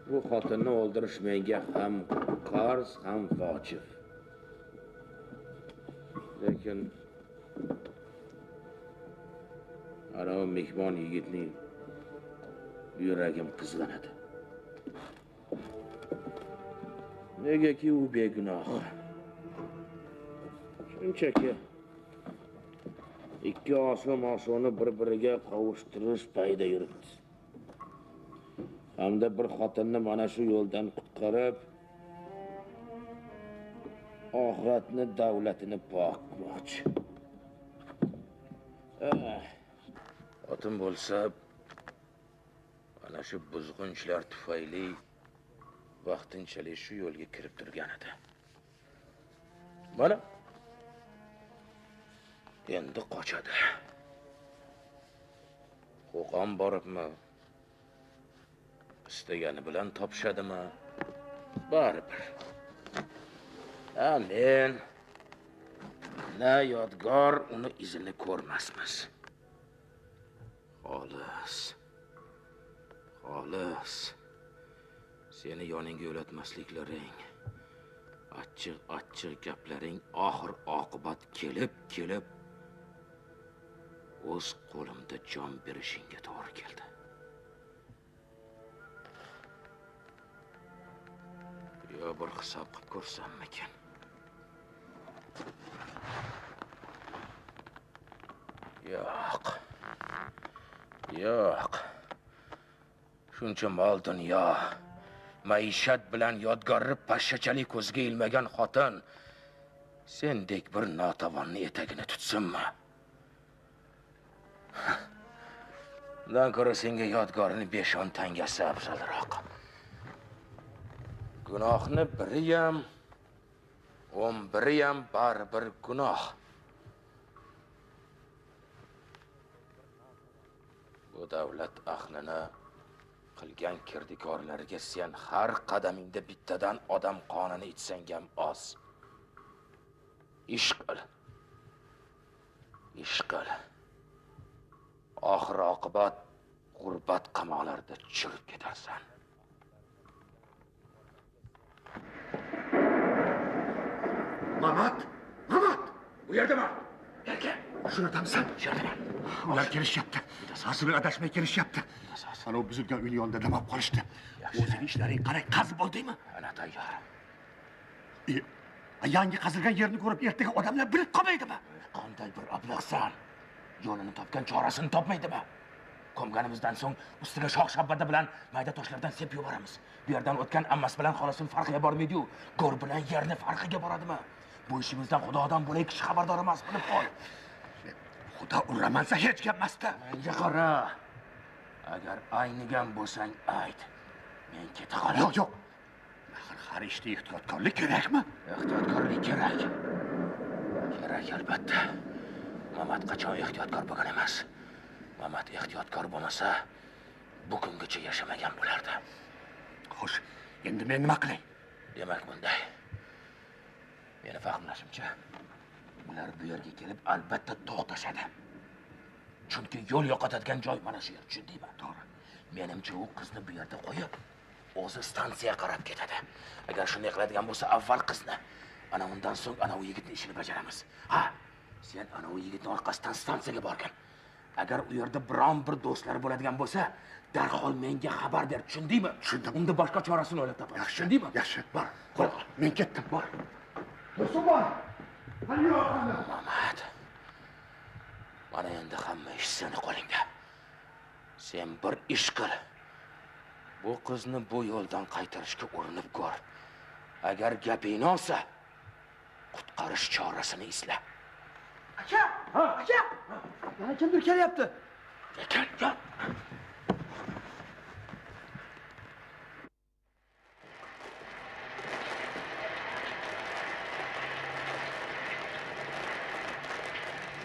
bu xotinni o'ldirish menga ham qarz, ham vojib. Lekin ana mehmon yigitning yuragim qizg'anadi. Negaki u begunoh. Shunchaki ikki osu-mosuni bir-biriga qovushtirish payida yuribdi. Hamda bir xotinni mana shu yo'ldan qutqarib, oxiratni davlatini pok qilmoqchi. Xotin bo'lsa, mana shu buzg'unchilar tufayli vaqtinchalik shu yo'lga kirib turgan edi. Mana endi qochadi. Qo'qon boribmi? Istagani bilan topishadimi? Baribir. Ha, men na Yodgor uni izini ko'rmasmiz. Xolis. Xolis. Seni yoningga yo'latmasliklaring, achchiq-achchiq gaplaring oxir oqibat kelib-kelib o'z qo'limda jon berishingga to'g'ri keldi. Yo bir hisob qilib ko'rsammikin? Yo'q. Yo'q. Shuncha mol dunyo, maishat bilan Yodgorni pashshachalik ko'zga ilmagan xotin sendek bir notavonni etagini tutsinmi? Undan ko'ra senga Yodgorni 5-10 tangasi afzalroq. Gunohni biri ham, 11 ham baribir gunoh. Bu davlat ahlini qilgan kirdikorlarga sen har qadamingda bittadan odam qonini ichsang ham oz. Ish qil. Ish qil. Oxir oqibat g'urbat qamoqlarida chirib ketarsan. Mamat! Mamat! Bu yerdaman. Erka, shunadamisan? Shunadaman. Ular kelishyapti. Asli adashmay kelishyapti. Ana u buzilgan uyni yonida dam olib qolishdi. O'zing ishlaring qalay, qazib bo'ldingmi? Ana tayyor. Yangi qazilgan yerni ko'rib ertaga odamlar bilib qolmaydimi? Qanday bir ablaqsan? Yo'lini topgan chorasini topmaydimi? Ko'mganimizdan so'ng ustiga shox shabada bilan mayda toshlardan sepib yuboramiz. Bu yerdan o'tgan ammasi bilan xolasining farqiga bormaydi-yu, go'r bilan yerni farqiga boradimi? Bu ishimizdan Xudodan bo'lak kishi xabardor emas, bilib qo'y. Xudo uramansa hech gap emasda. Menga qara. Agar aynigan bo'lsang ayt. Men keta qolay. Yo'q, yo'q. Axir har ishda ehtiyotkorlik kerakmi? Ehtiyotkorlik kerak. Kerak albatta. Mamat qachon ehtiyotkor bo'lgan emas. Mamat ehtiyotkor bo'lmasa, bugungacha yashamagan bo'lardi. Xo'sh, endi men nima qilay? Demak bunday. Meni fahmlashimcha, ular bu yerga kelib albatta to'xtashadi. Chunki yo'l yo'qotadigan joy mana shu yer, tushundingmi? To'g'ri. Menimcha u qizni bu yerda qo'yib, o'zi stansiyaga qarab ketadi. Agar shunday qiladigan bo'lsa, avval qizni, ana undan so'ng ana u yigitning ishini bajaramiz. Ha, sen ana u yigitning orqasidan stansiyaga borgin. Agar u yerda biron bir do'stlari bo'ladigan bo'lsa, darhol menga xabar ber, tushundingmi? Tushundim. Unda boshqa chorasini o'ylab topamiz. Tushundingmi? Yaxshi. Bor. Bor. Men ketdim, bor. Tursunboy. Mamat. Mana endi hamma ish seni qo'lingda. Sen bir ish qil. Bu qizni bu yo'ldan qaytarishga urinib ko'r. Agar gapingni olsa, qutqarish chorasini izla. Aka! Aka! Yana kimdir kelyapti. Kel, kel.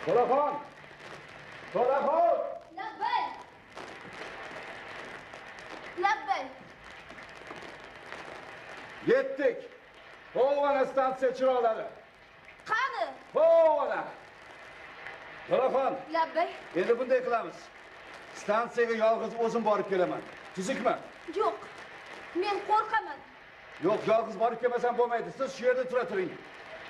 To'laxon! To'laxon! Labbay! Labbay! Yetdik. Ho, stansiya chiroqlari. Qani? Ho, ana. To'laxon. Labbay. Endi bunday qilamiz. Stansiyaga yolg'iz o'zim borib kelaman. Tuzukmi? Yo'q. Men qo'rqaman. Yo'q, yolg'iz borib kelmasam bo'lmaydi. Siz shu yerda tura turing.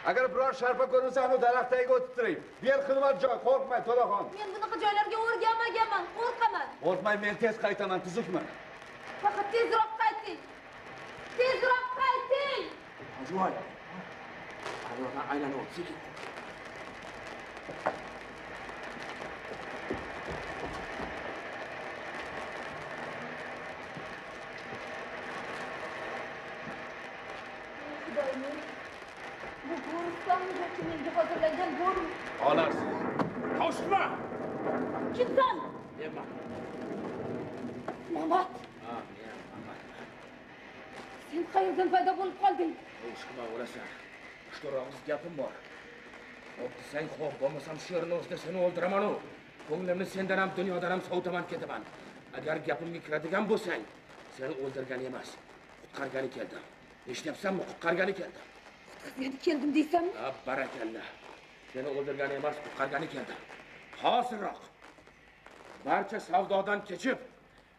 Agar biror sharpa ko'rinsa, anu daraxt tagiga o'tib turing. Bu yer xilvat joy, qo'rqmang, To'laxon. Men bunaqa joylarga o'rganmaganman, qo'rqaman. Qo'rqmang, men tez qaytaman, tuzukmi? Faqat tezroq qayting. Tezroq qayting. Hojivoy. Qayoqdan aylanib o'tsa sekin. Xudoyim, bu go'ristonmi yoki menga hozirlangan go'rmi? Xolos. Qo'shma. Kimsan? Menman. Mamat. Ha, men Mamat. Sen qayerdan paydo bo'lib qolding? Qo'shma o'lasan. Uchta og'iz gapim bor. Xo'p desang, xo'p, bo'lmasam shu yerni o'zida seni o'ldiraman-u. Ko'nglimni sendan ham, dunyodan ham sovutaman ketaman. Agar gapimga kiradigan bo'lsang, seni o'ldirgani emas, qutqargani keldim. Eshityapsanmi? Qutqargani keldim. Qutqargani keldim deysanmi? Ha, barakalla. Seni o'ldirgani emas, qutqargani keldim. Hozirroq barcha savdodan kechib,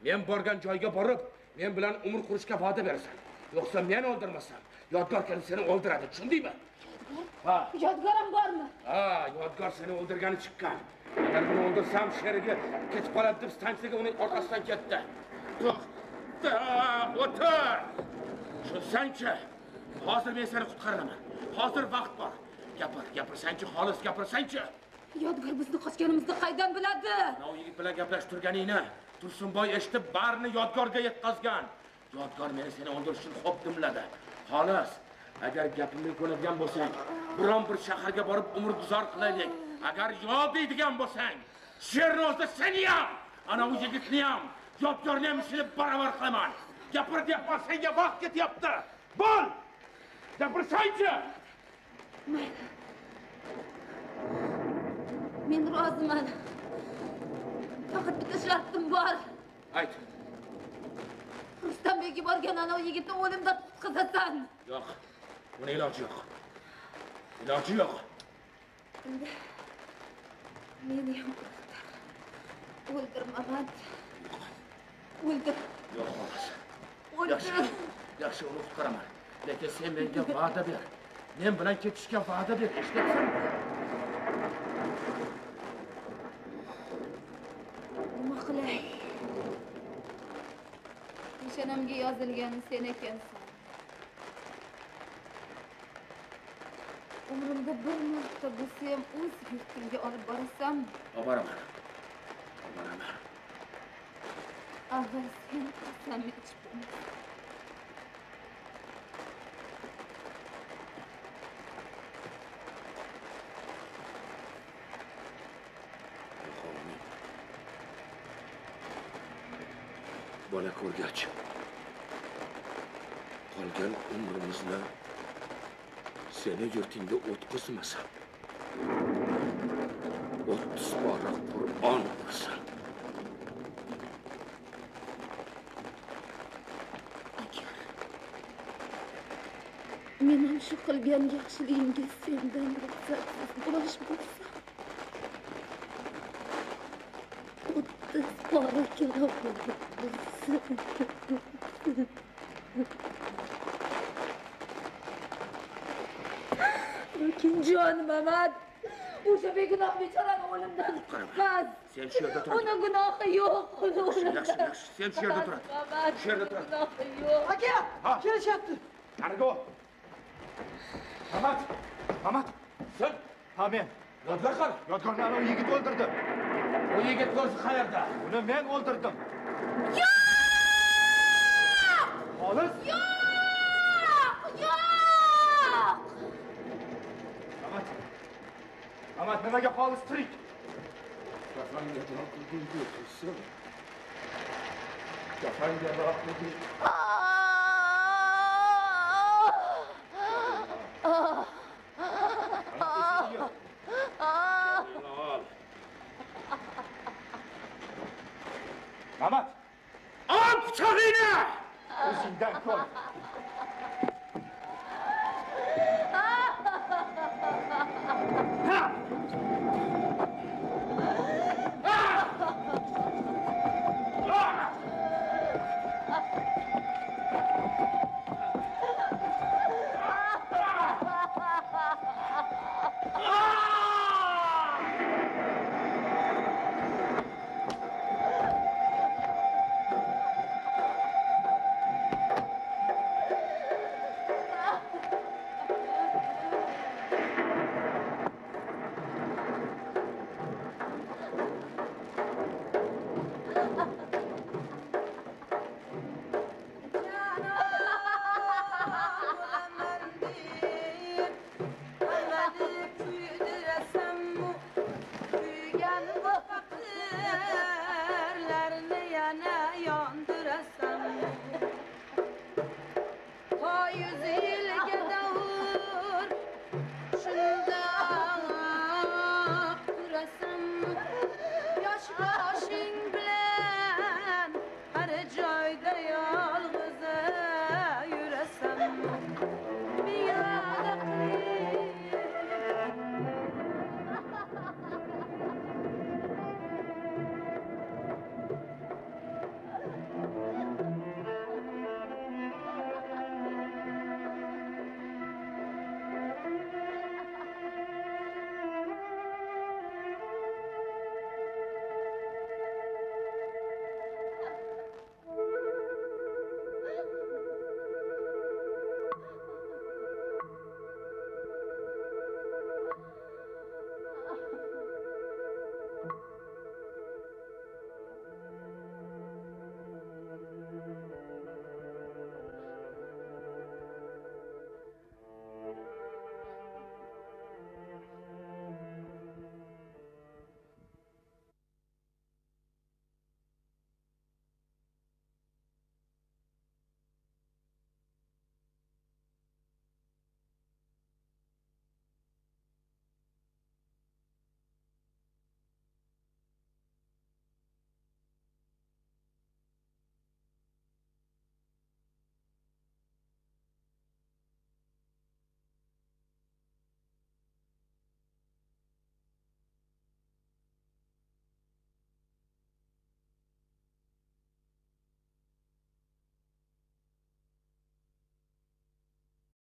men borgan joyga borib, men bilan umr qurishga va'da berasan. Yo'qsa men o'ldirmasam, Yodgor kelib seni o'ldiradi, tushundingmi? Yodgor? Ha. Yodgor ham bormi? Ha, Yodgor seni o'ldirgani chiqqan. Agar buni o'ldirsam, sherigi ketib qoladi deb stansiyaga uning orqasidan ketdi. To'xta, o'tir. Tushunsanchi, hozir men seni qutqaraman. Hozir vaqt bor. Gapir, gapirsanchi, xolis gapirsanchi. Yodgor bizni qochganimizni qaydan biladi? Mana u yigit bilan gaplashib turganingni Tursunboy eshitib, barini Yodgorga yetkazgan. Yodgor meni seni o'ldirish uchun xo'p dimladi. Xolos, agar gapimga ko'nadigan bo'lsang, biron bir shaharga borib umr guzar qilaylik. Agar yo'q deydigan bo'lsang, sherni o'zida seni ham, ana u yigitni ham, Yodgorni ham ishini baravar qilaman. Gapir deyapman, senga vaqt ketyapti. Bo'l! Gapirsangchi! Mayli. Men roziman. Faqat bitta shartim bor. Ayt. Rustambekka borgan ana u yigitni o'limdan qutqazasan. Yo'q. Buni iloji yo'q. Iloji yo'q. Endi meni ham o'ldir. O'ldir, Mamat. O'ldir. Yo'q, xolos. O'ldir. Yaxshi, uni qutqaraman. Lekin sen menga va'da ber. Men bilan ketishga va'da ber, eshityapsanmi? Nima qilay? Peshonamga yozilgan sen ekansan. Umrimda bir marta bo'lsa ham o'z yurtimga olib borasanmi? Olib boraman. Olib boraman. Avval sen qasamni ichib qo'yma. Bola ko'rgach, qolgan umrimizni seni yurtingda o'tkazmasam, 30 pora Qur'on o'qisam. Agar men ham shu qilgan yaxshiligimga sendan ruxsatsiz bosh bo'lsam, 30 pora kalom bo'lsin. Lekin jon Mamat, o'sha begunoh bechorani o'limdan qutqaz. Sen shu yerda tur. Uni gunohi yo'q, uni o'limdan. Yaxshi, yaxshi. Sen shu yerda tur. Shu yerda tur. Gunohi yo'q. Aka, kelishyapti. Nariga o't. Mamat, Mamat. Sen? Ha, men. Yodgor qani? Yodgorni ana u yigit o'ldirdi. U yigit o'zi qayerda? Uni men o'ldirdim. Yo'q! Xolis? Yo'q! Yo'q! Mamat. Mamat, nimaga xolis tirik? Kafanga duo qilding-ku, qilsin. Kafanga duo qilding. Mamat! Al pichog'ingni! O'zingdan ko'r.